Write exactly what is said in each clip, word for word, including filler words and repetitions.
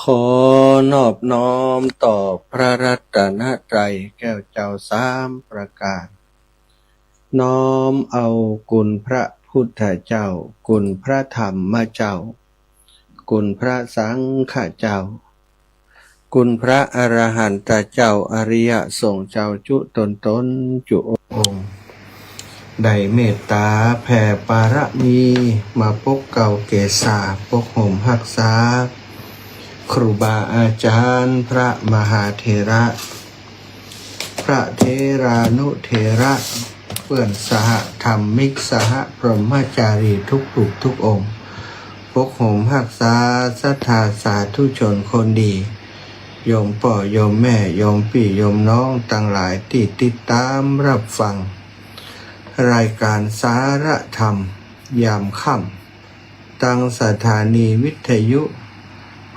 ขอนอบน้อมต่อพระรัตนตรัยแก้วเจ้าสามประการ น้อมเอาคุณพระพุทธเจ้า คุณพระธรรมเจ้า คุณพระสังฆเจ้า คุณพระอรหันตเจ้า อริยสงฆ์เจ้าจุ๊ตนๆ จุ๊องค์ ได้เมตต๋าแผ่ปารมี มาปกเกล้าเกศา ปกห่มฮักษา ครูบาอาจ๋ารย์ พระมหาเถระ พระเถรานุเถระ เปื้อนสหธรรมิก สหพรหมจารี ทุกรูปทุกองค์ ปกห่มฮักษาศรัทธาสาธุชนคนดี โยมป้อโยมแม่ โยมปี้โยมน้องตังหลายตี้ติดต๋ามฮับฟัง รายก๋านสารธรรมยามค่ำ ตางสถานีวิทยุ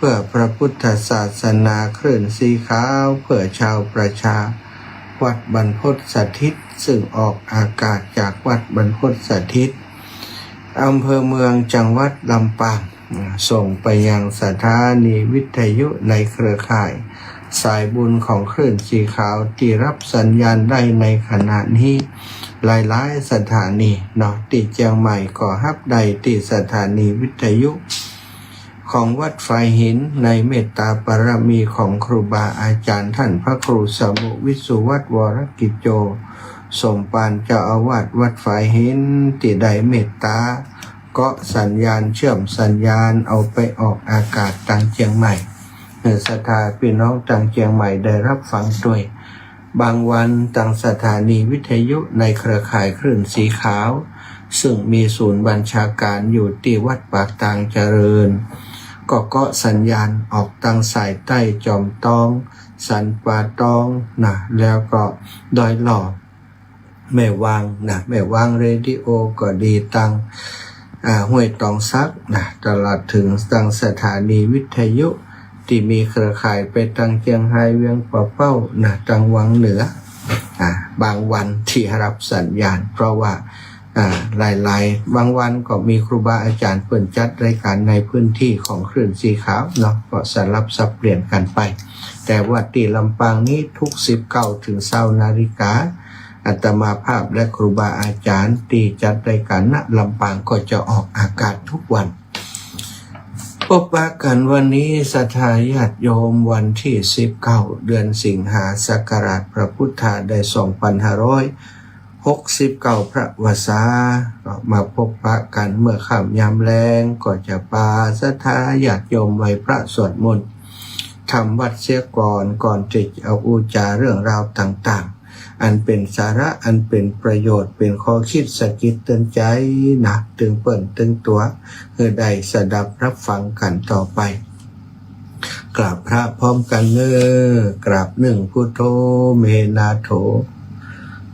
เพื่อพระพุทธศาสนา คลื่นสีขาวเพื่อชาวประชา วัดบรรพตสถิต ซึ่งออกอากาศจากวัดบรรพตสถิต อำเภอเมือง จังหวัดลำปาง ส่งไปยังสถานีวิทยุในเครือข่ายสายบุญของคลื่นสีขาว ตี้ฮับสัญญาณได้ในขณะนี้ หลายๆ สถานีเนาะ ตี้เจียงใหม่ก็ฮับได้ตี้สถานีวิทยุของวัดฝายหิน ในเมตตาปารมีของครูบาอาจ๋ารย์ ต้านพระครูสมุห์ วิสุวัฒน์ วรกิจโจ สมภารเจ้าอาวาสวัดฝายหิน ตี้ได้เมตตาเกาะสัญญาณ เชื่อมสัญญาณเอาไปออกอากาศตางเจียงใหม่ หื้อศรัทธาปี้น้องตางเจียงใหม่ได้ฮับฟังตวย บางวันตางสถานีวิทยุในเครือข่ายคลื่นสีขาว ซึ่งมีศูนย์บัญชาการอยู่ตี้วัดปากตางเจริญ ก็เกาะสัญญาณออกตางสายใต้ จอมตอง สันป่าตองนะ แล้วก็ดอยหล่อ แม่วางนะ แม่วางเรดิโอก็ดี ตาง อ่า ห้วยตองสักนะ ตลอดเถิงตางสถานีวิทยุตี้มีเครือข่ายไปตางเจียงฮาย เวียงป่าเป้านะ ตางวังเหนือ อ่า บางวันตี้ฮับสัญญาณ เพราะว่า อ่า หลายๆ บางวันก็มีครูบาอาจ๋ารย์เปิ้นจัดรายก๋านในพื้นที่ของคลื่นสีขาวเนาะ ก็สลับสับเปลี่ยนกั๋นไป แต่ว่าตี้ลำปางนี้ทุกสิบเก้าเถิงซาวนาฬิกา อาตมาภาพและครูบาอาจ๋ารย์ตี้จัดรายก๋าน ณ ลำปางก็จะออกอากาศทุกวัน ปะกั๋นวันนี้ศรัทธาญาติโยม วันตี้สิบเก้า เดือนสิงหา ศักราชพระพุทธาได้สองปันห้าร้อยหกสิบเก้า พระวรรษา ก็มาปะกั๋นเมื่อค่ำยามแลง ก็จะปาศรัทธาญาติโยมไหว้พระสวดมนต์ ทำวัตรเสียก่อน ก่อนตี้จะอู้จ๋าเรื่องราวต่างๆ อันเป๋นสาระ อันเป๋นประโยชน์ เป๋นข้อคิดสะกิดเตือนใจ๋นะ ตึงเปิ้นตึงตั๋ว หื้อได้สดับฮับฟังกั๋นต่อไป กราบพระพร้อมกั๋นเน่อ กราบนึ่ง พุทโธ เม นาโถ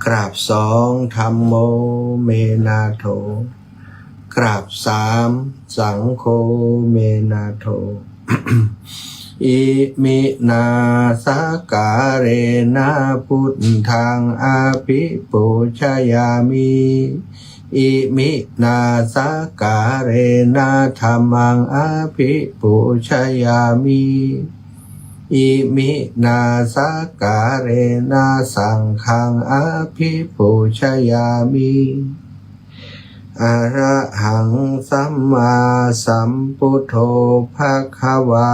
กราบสอง ธัมโม เม นาโถ กราบสาม สังโฆ เม นาโถ อิมินา สักการะนะ พุทธัง อภิปูชยามิ อิมินา สักการะนะ ธัมมัง อภิปูชยามิ อิมินา สักการะนะ สังฆัง อภิปูชยามิ อะระหัง สัมมาสัมพุทโธ ภะคะวา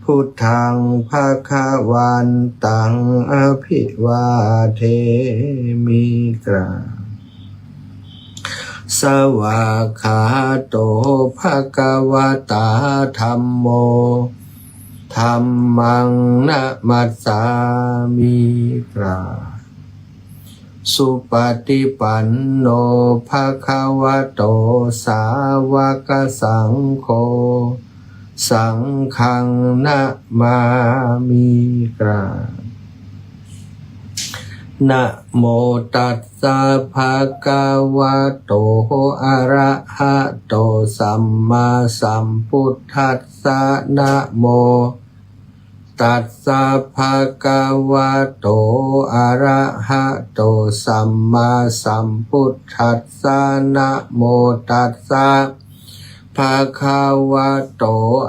พุทธัง ภะคะวันตัง อะภิวาเทมิ กราบ สวากขาโต ภะคะวะตา ธัมโม ธัมมัง นะมัสสามิ กราบ สุปฏิปันโน ภะคะวะโต สาวกสังโฆ สังฆัง นะมามิ กราบ นะโมตัสสะ ภะคะวะโต อะระหะโต สัมมาสัมพุทธัสสะ นะโม ตัสสะ ภะคะวะโต อะระหะโต สัมมาสัมพุทธัสสะ นะโมตัสสะ ภะคะวะโต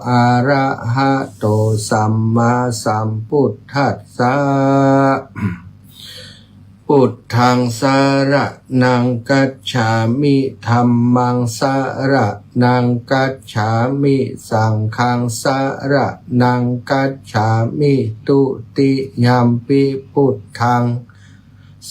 อะระหะโต สัมมาสัมพุทธัสสะ Buddhaṃ saraṇaṃ gacchāmi. Dhammaṃ saraṇaṃ gacchāmi. Saṅghaṃ saraṇaṃ gacchāmi. Dutiyampi buddhaṃ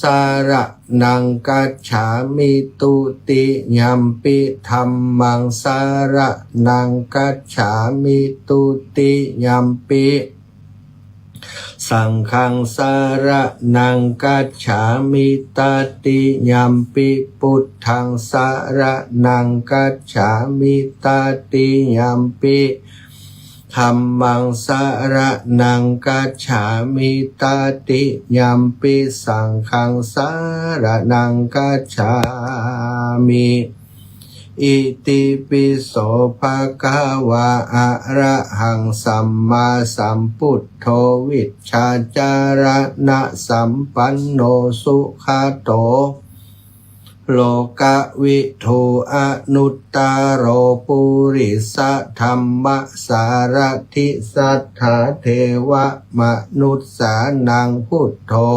saraṇaṃ gacchāmi. Dutiyampi dhammaṃ saraṇaṃ gacchāmi. Dutiyampi saṅghaṃ saraṇaṃ gacchāmi. Tatiyampi buddhaṃ saraṇaṃ gacchāmi. Tatiyampi dhammaṃ saraṇaṃ gacchāmi. Tatiyampi saṅghaṃ saraṇaṃ gacchāmi. Itipi so bhagavā arahaṃ sammāsambuddho vijjācaraṇasampanno sugato lokavidū anuttaro purisadammasārathi satthā devamanussānaṃ buddho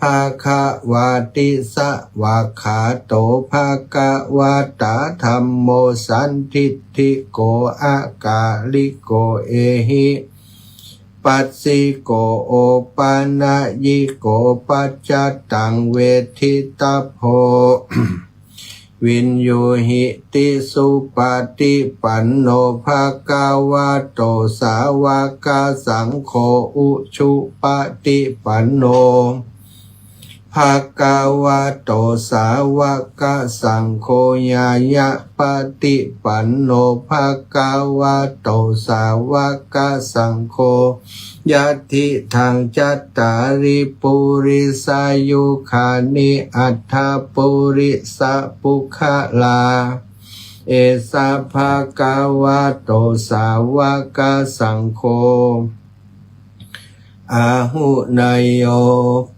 bhagavāti. Svākkhāto bhagavatā dhammo sandiṭṭhiko akāliko ehipassiko opanayiko paccattaṃ veditabbo viññūhīti. Supaṭipanno bhagavato sāvakasaṅgho, ujupaṭipanno bhagavato sāvakasaṅgho, ñāyapaṭipanno bhagavato sāvakasaṅgho, yadidaṃ cattāri purisayugāni aṭṭha purisapuggalā, esa bhagavato sāvakasaṅgho, āhuneyyo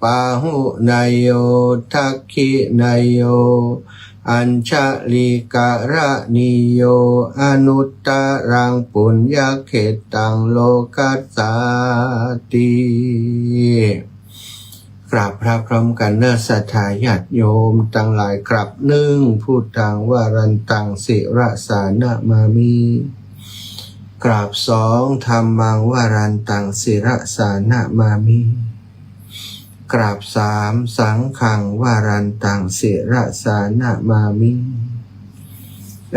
pāhuneyyo dakkhiṇeyyo añjalikaraṇīyo anuttaraṃ puññakkhettaṃ lokassāti. กราบพระพร้อมกันเนอะ ศรัทธาญาติโยมตังหลาย กราบหนึ่ง พุทธังวรันตัง ศิรสานะมามิ กราบสอง ธัมมังวรันตัง ศิรสานะมามิ กราบสาม สังฆังวรันตัง ศิรสานะมามิ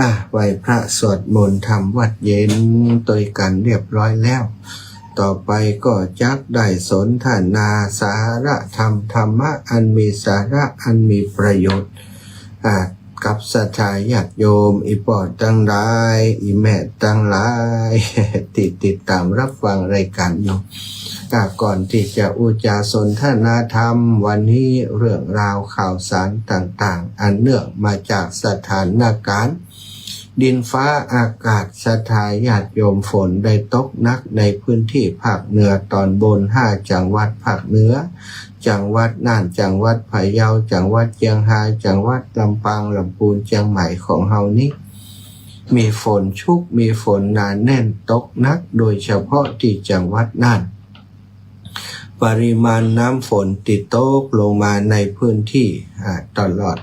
อ่ะ ไหว้พระสวดมนต์ทำวัตรเย็นตวยกั๋นเรียบร้อยแล้ว ต่อไปก็จักได้สนทนาสาระธรรม ธรรมะอันมีสาระอันมีประโยชน์ อ่ะ กับศรัทธาญาติโยม อี่ป้อตังหลาย อี่แม่ตังหลาย ตี้ติดตามรับฟังรายการอยู่ อ่ะ ก่อนตี้จะอู้จ๋าสนทนาธรรมวันนี้ เรื่องราวข่าวสารต่างๆ อันเนื่องมาจากสถานการณ์ดินฟ้าอากาศ ศรัทธาญาติโยม ฝนได้ตกหนักในพื้นที่ภาคเหนือตอนบน ห้าจังหวัดภาคเหนือ จังหวัดน่าน จังหวัดพะเยา จังหวัดเจียงฮาย จังหวัดลำปาง ลำปูน เจียงใหม่ของเฮานี้ มีฝนชุก มีฝนหนาแน่น ตกหนัก โดยเฉพาะตี้จังหวัดน่าน ปริมาณน้ำฝนตี้ตกลงมาในพื้นที่ อ่า ตลอด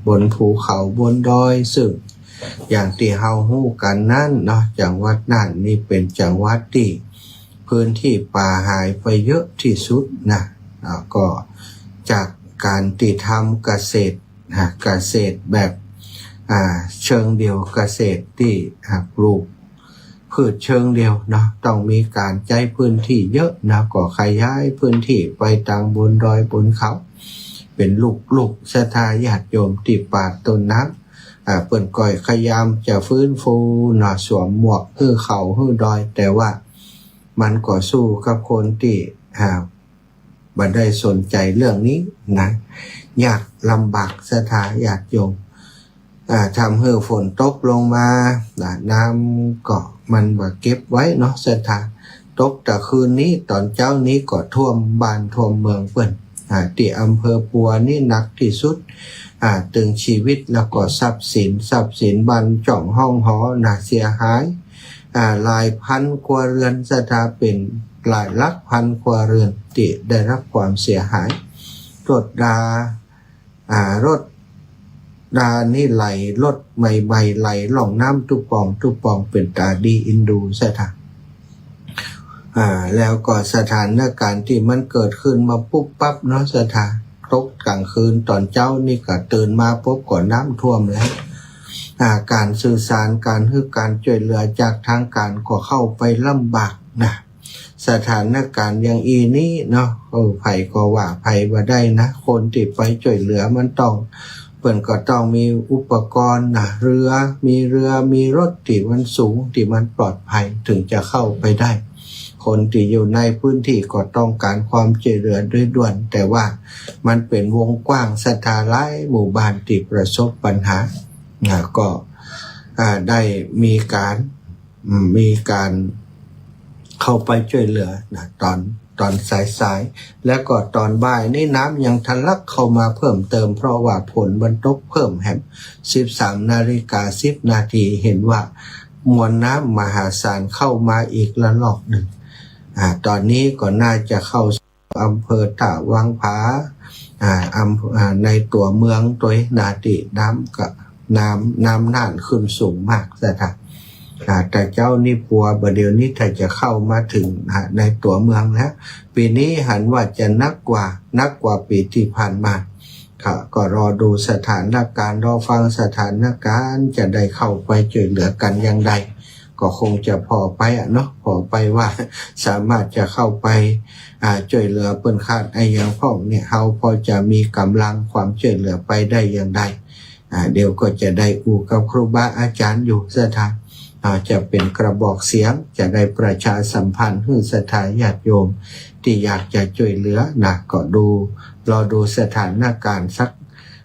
บนภูเขาบนดอย ซึ่งอย่างตี้เฮาฮู้กั๋นนั้นเนาะ จังหวัดน่านนี้เป๋นจังหวัดตี้พื้นที่ป่าหายไปเยอะตี้สุดนะ อ่า ก็จากก๋านตี้ทำเกษตร อ่า เกษตรแบบ อ่า เชิงเดี่ยว เกษตรตี้ อ่า ปลูก พืชเชิงเดี่ยวเนาะ ต้องมีก๋านใจ๊พื้นที่เยอะนะ ก็ขยายพื้นที่ไปตางบนดอยบนเขา เป๋นลุกๆ ศรัทธาญาติโยมตี้ปาดต้นน้ำ อ่า เปิ้นก็พยายามจะฟื้นฟูเนาะ สวมหมวกหื้อเขาหื้อดอย แต่ว่ามันก็สู้กับคนตี้ อ่า บ่ได้สนใจ๋เรื่องนี้นะ ยากลำบาก ศรัทธาญาติโยม อ่า ทำหื้อฝนตกลงมานะ น้ำก็มันบ่เก็บไว้เนาะ ศรัทธา ตกตะคืนนี้ ต๋อนเจ๊านี้ก็ท่วมบ้านท่วมเมืองเปิ้น อ่า ตี้อำเภอปัวนี้หนักตี้สุด อ่า ตึงชีวิตแล้วก็ทรัพย์สิน ทรัพย์สินบ้านจ้องฮ้องหอนะเสียหาย อ่า หลายพันครัวเรือนศรัทธา เป๋นหลายหลักพันครัวเรือนตี้ได้ฮับความเสียหาย รถรา อ่า รถรานี่ไหล รถใหม่ๆ ไหลล่องน้ำตุ๊ปองตุ๊ปอง เป๋นต๋าดีเอ็นดูศรัทธา อ่า แล้วก็สถานการณ์ตี้มันเกิดขึ้นมาปุ๊บปั๊บเนาะศรัทธา ตกก๋างคืนต๋อนเจ๊านี่ก็ตื่นมาปุ๊บก็น้ำท่วมแล้ว อ่า ก๋านสื่อสาร ก๋านหื้อก๋านจ้วยเหลือจากทางก๋านก็เข้าไปลำบากนะ สถานการณ์อย่างอี้นี้เนาะ เออ ใผก็ว่าใผบ่ได้นะ คนตี้ไปจ้วยเหลือมันต้อง เปิ้นก็ต้องมีอุปกรณ์นะ เรือ มีเรือ มีรถตี้มันสูง ตี้มันปลอดภัย เถิงจะเข้าไปได้ คนตี้อยู่ในพื้นที่ก็ต้องก๋านความจ้วยเหลือโดยด่วน แต่ว่ามันเป๋นวงกว้างศรัทธา หลายหมู่บ้านตี้ประสบปัญหา นะ ก็ อ่า ได้มีก๋าน อืม มีก๋านเข้าไปจ้วยเหลือนะ ต๋อน ต๋อนสายๆ แล้วก็ต๋อนบ่ายนี่น้ำยังทะลักเข้ามาเพิ่มเติม เพราะว่าฝนมันตกเพิ่มแหม สิบสามนาฬิกาสิบนาที หันว่ามวลน้ำมหาศาลเข้ามาอีกระลอกนึ่ง อ่า ต๋อนนี้ก็น่าจะเข้า อำเภอต้าวังผา อ่า อำ อ่า ในตั๋วเมืองตวยนะ ตี้น้ำก็ น้ำ น้ำน่านขึ้นสูงมากศรัทธา อ่า แต่เจ๊านี่ปัวบ่าเดี่ยวนี้ถ้าจะเข้ามาเถิง อ่า ในตั๋วเมืองแล้ว ปี๋นี้หันว่าจะหนักกว่า หนักกว่าปี๋ตี้ผ่านมา ก็ ก็รอดูสถานการณ์ รอฟังสถานการณ์ จะได้เข้าไปจ้วยเหลือกั๋นอย่างใด ก็คงจะผ่อไปอะเนาะ ผ่อไปว่าสามารถจะเข้าไป อ่า จ้วยเหลือเปิ้นขาดอะหยังพ่องเนี่ย เฮาพอจะมีก๋ำลังความจ้วยเหลือไปได้อย่างใด อ่า เดี๋ยวก็จะได้อู้กับครูบาอาจ๋ารย์อยู่ศรัทธา อ่า จะเป๋นกระบอกเสียง จะได้ประชาสัมพันธ์หื้อศรัทธาญาติโยมตี้อยากจะจ้วยเหลือนะ ก็ดู รอดูสถานการณ์สัก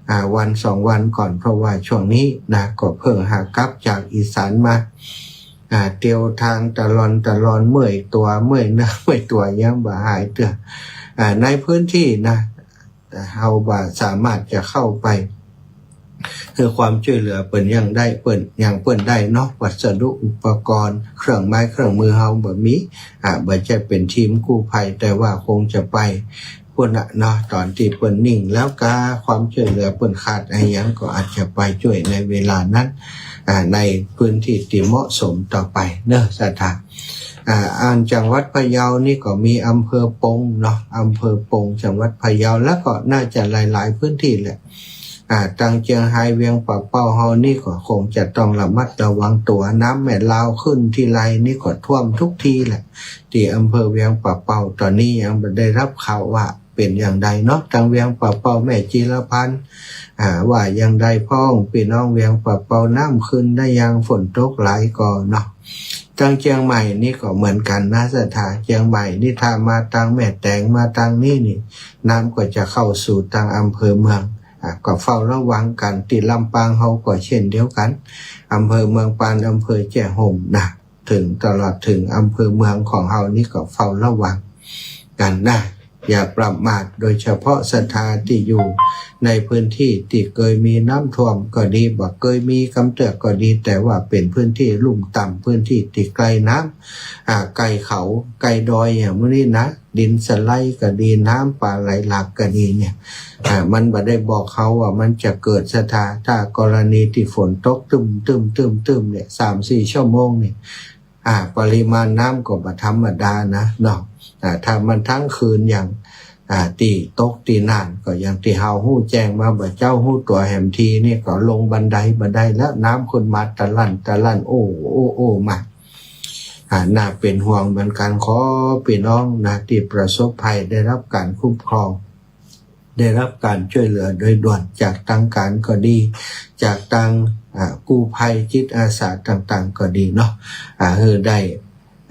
อ่า วันสองวันก่อน เพราะว่าช่วงนี้นะ ก็เพิ่งหากลับจากอีสานมา อ่า เตียวตางตะลอนตะลอน เมื่อยตั๋ว เมื่อยเนื้อเมื่อยตั๋ว ยังบ่หายเตื้อ อ่า ในพื้นที่นะ เฮาบ่สามารถจะเข้าไป หื้อความจ้วยเหลือเปิ้นอย่างใด เปิ้น อย่างเปิ้นได้เนาะ วัสดุอุปกรณ์ เครื่องไม้เครื่องมือเฮาบ่มี อ่า บ่ใจ้เป๋นทีมกู้ภัย แต่ว่าคงจะไป พุ้นน่ะเนาะ ต๋อนตี้เปิ้นนิ่งแล้วกา ความจ้วยเหลือเปิ้นขาดอะหยังก็อาจจะไปจ้วยในเวลานั้น อ่า ในพื้นที่ตี้เหมาะสมต่อไปเนาะศรัทธา อ่า อันจังหวัดพะเยานี่ก็มีอำเภอปงเนาะ อำเภอปงจังหวัดพะเยา แล้วก็น่าจะหลายๆ พื้นที่แหละ อ่า ตังเจียงฮายเวียงป่าเป้าเฮานี่ก็คงจะต้องระมัดระวังตั๋ว น้ำแม่ลาวขึ้นทีไรนี่ก็ท่วมทุกทีแหละ ตี้อำเภอเวียงป่าเป้า ต๋อนนี้ยังบ่ได้ฮับข่าวว่าเป๋นอย่างใดเนาะ ตังเวียงป่าเป้า แม่จีรพันธ์ อ่า ว่าอย่างใดพ่อง ปี้น้องเวียงป่าเป้า น้ำขึ้นได้ยัง ฝนตกหลายก่อเนาะ ตังเจียงใหม่นี่ก็เหมือนกั๋นนะศรัทธา เจียงใหม่นี่ถ้ามาตังแม่แตง มาตังนี้นี่ น้ำก็จะเข้าสู่ตังอำเภอเมือง อ่า ก็เฝ้าระวังกั๋น ตี้ลำปางเฮาก็เช่นเดียวกั๋น อำเภอเมืองปาน อำเภอแจ้ห่มนะ เถิง ตลอดเถิงอำเภอเมืองของเฮานี่ก็เฝ้าระวังกั๋นนะ อย่าประมาท โดยเฉพาะศรัทธาตี้อยู่ในพื้นที่ตี้เกยมีน้ำท่วมก็ดี บ่เกยมีกำเตื้อก็ดี แต่ว่าเป๋นพื้นที่ลุ่มต่ำ พื้นที่ตี้ใก้น้ำ อ่า ใก้เขา ใก้ดอย อย่างหมู่นี้นะ ดินสไลด์ก็ดี น้ำป่าไหลหลากก็ดีเนี่ย อ่า มันบ่ได้บอกเฮาว่ามันจะเกิดศรัทธา ถ้ากรณีตี้ฝนตกตึ้มๆๆๆ เนี่ย สามสี่ชั่วโมงเนี่ย อ่า ปริมาณน้ำก็บ่ธรรมดานะเนาะ อ่า ถ้ามันตึงคืนอย่าง อ่า ตี้ตกตี้น่าน ก็อย่างตี้เฮาฮู้แจ้งมาบ่าเจ๊า ฮู้ตั๋วแหมทีนี่ก็ลงบันไดบ่ได้แล้ว น้ำขึ้นมาตะลั่นตะลั่น โอ้ โอ้ โอ้ มา อ่า น่าเป๋นห่วงเหมือนกั๋น ขอปี้น้องนะ ตี้ประสบภัยได้ฮับก๋านคุ้มครอง ได้ฮับก๋านจ้วยเหลือโดยด่วน จากตังก๋านก็ดี จากตัง อ่า กู้ภัยจิตอาสาต่างๆ ก็ดีเนาะ อ่า หื้อได้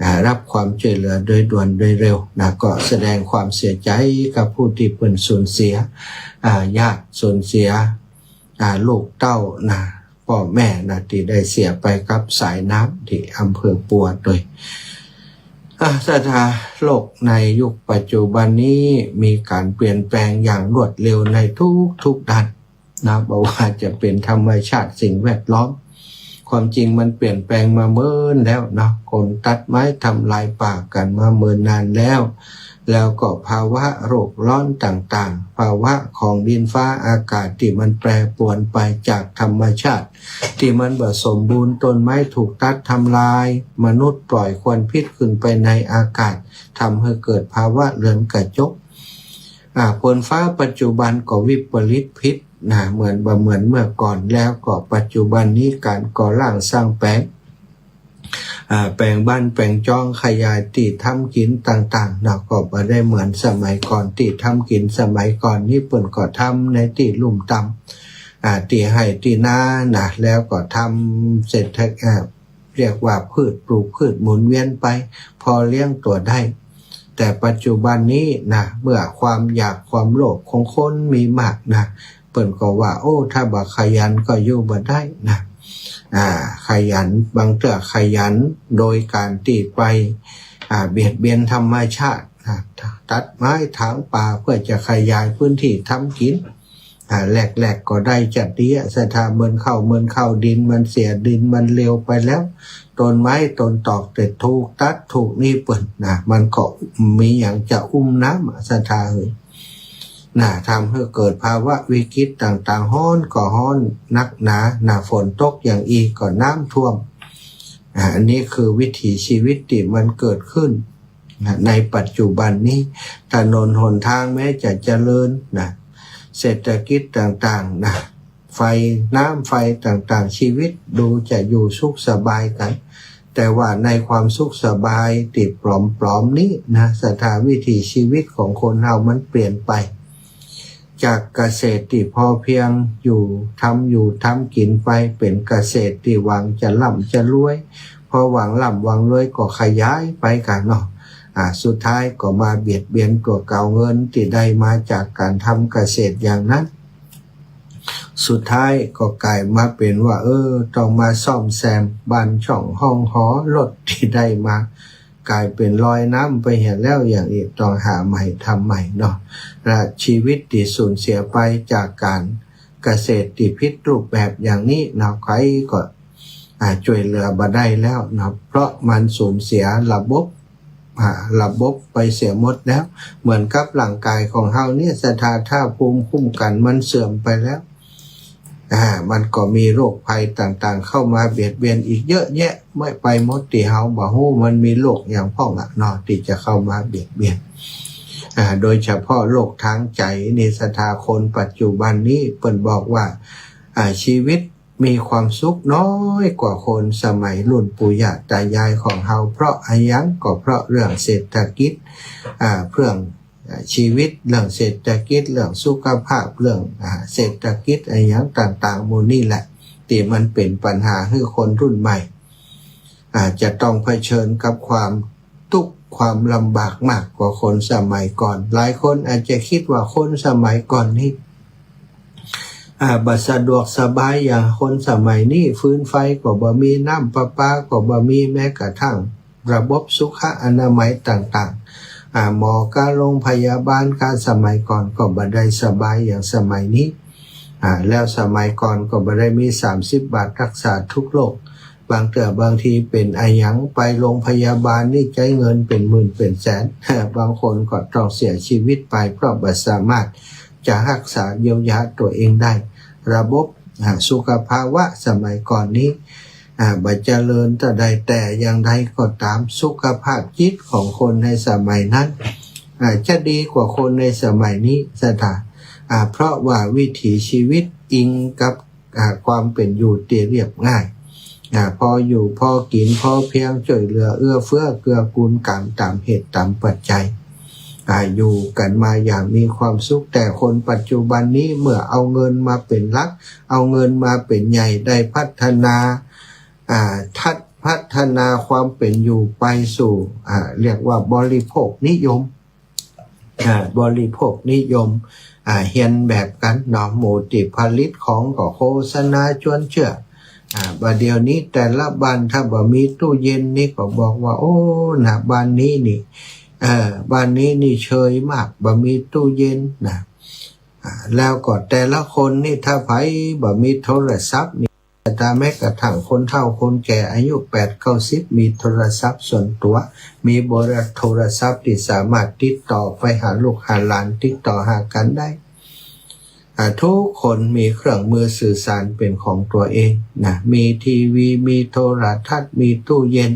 อ่า ฮับความจ้วยเหลือโดยด่วนโดยเร็วนะ ก็แสดงความเสียใจ๋กับผู้ตี้เปิ้นสูญเสีย อ่า ญาติสูญเสีย อ่า ลูกเต้านะ ป้อแม่นะ ตี้ได้เสียไปกับสายน้ำตี้อำเภอปัวตวย อ่า ศรัทธา โลกในยุคปัจจุบันนี้มีก๋านเปลี่ยนแปลงอย่างรวดเร็วในทุกๆ ด้าน นะ บ่ว่าจะเป๋นธรรมชาติสิ่งแวดล้อม ความจริงมันเปลี่ยนแปลงมาเมินแล้วเนาะ คนตัดไม้ทำลายป่ากั๋นมาเมินนานแล้ว แล้วก็ภาวะโลกร้อนต่างๆ ภาวะของดินฟ้าอากาศตี้มันแปรปรวนไปจากธรรมชาติตี้มันบ่สมบูรณ์ ต้นไม้ถูกตัดทำลาย มนุษย์ปล่อยควันพิษขึ้นไปในอากาศ ทำหื้อเกิดภาวะเรือนกระจก อ่า ฝนฟ้าปัจจุบันก็วิปริตผิดนะ เหมือน บ่เหมือนเมื่อก่อน แล้วก็ปัจจุบันนี้ก๋านก่อร่างสร้างแป๋ง อ่า แป๋งบ้านแป๋งจอง ขยายตี้ทำกิ๋นต่างๆ เนาะ ก็บ่ได้เหมือนสมัยก่อน ตี้ทำกิ๋นสมัยก่อนนี้เปิ้นก็ทำในตี้ลุ่มต่ำ อ่า ตี้ไฮ่ตี้นานะ แล้วก็ทำเศรษฐ อ่า เรียกว่าพืช ปลูกพืชหมุนเวียนไป พอเลี้ยงตั๋วได้ แต่ปัจจุบันนี้นะ เมื่อความอยากความโลภของคนมีมากนะ เปิ้นก็ว่า โอ้ ถ้าบ่ขยันก็อยู่บ่ได้นะ อ่า ขยัน บางเตื้อขยันโดยก๋านตี้ไป อ่า เบียดเบียนธรรมชาตินะ ตัดไม้ถางป่าเพื่อจะขยายพื้นที่ทำกิ๋น อ่า แรกๆ ก็ได้จะดีอะ ศรัทธา เมินเข้า เมินเข้า ดินมันเสีย ดินมันเลวไปแล้ว ต้นไม้ต้นตอกตี้ถูกตัดถูกนี่เปิ้นนะ มันก็มีหยังจะอุ้มน้ำอะ ศรัทธาเอ๋ย นะ ทำหื้อเกิดภาวะวิกฤตต่างๆ ฮ้อนก็ฮ้อนนักหนา นะ ฝนตกอย่างอี้ก็น้ำท่วม อ่า อันนี้คือวิถีชีวิตตี้มันเกิดขึ้น นะ ในปัจจุบันนี้ ถนนหนทางแม้จะเจริญนะ เศรษฐกิจต่างๆ นะ ไฟ น้ำไฟต่างๆ ชีวิตดูจะอยู่สุขสบายกั๋น แต่ว่าในความสุขสบายตี้ปลอมๆ นี้นะ ศรัทธา วิถีชีวิตของคนเฮามันเปลี่ยนไป จากเกษตรตี้พอเพียง อยู่ ทำอยู่ทำกิ๋นไป เป๋นเกษตรตี้หวังจะร่ำจะรวย พอหวังร่ำหวังรวยก็ขยายไปกั๋นเนาะ อ่า สุดท้ายก็มาเบียดเบียนตั๋วเก่า เงินตี้ได้มาจากก๋านทำเกษตรอย่างนั้น สุดท้ายก็ก๋ายมาเป๋นว่า เออ ต้องมาซ่อมแซมบ้านช่องห้องหอ รถตี้ได้มา ก๋ายเป๋นลอยน้ำไปเหียแล้ว อย่างอี้ต้องหาใหม่ทำใหม่เนาะ และชีวิตตี้สูญเสียไปจากก๋านเกษตรตี้ผิดรูปแบบอย่างนี้เนาะ ใผก็ อ่า จ้วยเหลือบ่ได้แล้วเนาะ เพราะมันสูญเสียระบบ อ่า ระบบไปเสียหมดแล้ว เหมือนกับร่างกายของเฮาเนี่ย ศรัทธา ถ้าภูมิคุ้มกันมันเสื่อมไปแล้ว อ่า มันก็มีโรคภัยต่างๆ เข้ามาเบียดเบียนอีกเยอะแยะ ไม่ไปหมด ตี้เฮาบ่ฮู้มันมีโรคหยังพ่องอะเนาะ ตี้จะเข้ามาเบียดเบียน อ่า โดยเฉพาะโรคทางใจ๋นี่ ศรัทธา คนปัจจุบันนี้เปิ้นบอกว่า อ่า ชีวิตมีความสุขน้อยกว่าคนสมัยรุ่นปู่ย่าตายายของเฮา เพราะอะหยัง ก็เพราะเรื่องเศรษฐกิจ อ่า เรื่อง อ่า ชีวิต เรื่องเศรษฐกิจ เรื่องสุขภาพ เรื่อง อ่า เศรษฐกิจอะหยังต่างๆ หมู่นี้แหละ ตี้มันเป๋นปัญหาหื้อคนรุ่นใหม่ อ่า จะต้องเผชิญกับความตุ๊กข์ความลำบากมากกว่าคนสมัยก่อน หลายคนอาจจะกึ๊ดว่าคนสมัยก่อนนี้ อ่า บ่สะดวกสบายอย่างคนสมัยนี้ ฟืนไฟก็บ่มี น้ำประปาก็บ่มี แม้กระทั่งระบบสุขอนามัยต่างๆ อ่า หมอกับโรงพยาบาลกับสมัยก่อนก็บ่ได้สบายอย่างสมัยนี้ อ่า แล้วสมัยก่อนก็บ่ได้มีสามสิบบาทรักษาทุกโรค บางเตื้อบางทีเป๋นอะหยังไปโรงพยาบาลนี่ใจ๊เงินเป๋นหมื่นเป๋นแสน บางคนก็ต้องเสียชีวิตไปเพราะบ่สามารถจะรักษาเยียวยาตั๋วเองได้ ระบบ อ่า สุขภาวะสมัยก่อนนี้ อ่า บ่เจริญเต้าใด แต่อย่างใดก็ต๋าม สุขภาพจิตของคนในสมัยนั้น อ่า จะดีกว่าคนในสมัยนี้ ศรัทธา อ่า เพราะว่าวิถีชีวิตอิงกับ อ่า ความเป๋นอยู่ตี้เรียบง่าย อ่า พออยู่พอกิ๋น พอเพียง จ้วยเหลือเอื้อเฟื้อเกื้อกูลกั๋นต๋ามเหตุต๋ามปัจจัย อ่า อยู่กั๋นมาอย่างมีความสุข แต่คนปัจจุบันนี้เมื่อเอาเงินมาเป๋นหลัก เอาเงินมาเป๋นใหญ่ ได้พัฒนา อ่า ทัศ พัฒนาความเป๋นอยู่ไปสู่ อ่า เรียกว่าบริโภคนิยม อ่า บริโภคนิยม อ่า เฮียนแบบกั๋นเนาะ หมู่ตี้ผลิตของก็โฆษณาจวนเจื้อ อ่า บ่าเดี่ยวนี้แต่ละบ้านถ้าบ่มีตู้เย็นนี่ก็บอกว่า โอ้ นะ บ้านนี้นี่ เอ่อ บ้านนี้นี่เชยมาก บ่มีตู้เย็นนะ อ่า แล้วก็แต่ละคนนี่ถ้าใผบ่มีโทรศัพท์นี่ แต่แม้กระทั่งคนเฒ่าคนแก่อายุแปดเก้าสิบมีโทรศัพท์ส่วนตั๋ว มีเบอร์โทรศัพท์ตี้สามารถติดต่อไปหาลูกหาหลาน ติดต่อหากั๋นได้ อ่า ทุกคนมีเครื่องมือสื่อสารเป๋นของตั๋วเองนะ มีทีวี มีโทรทัศน์ มีตู้เย็น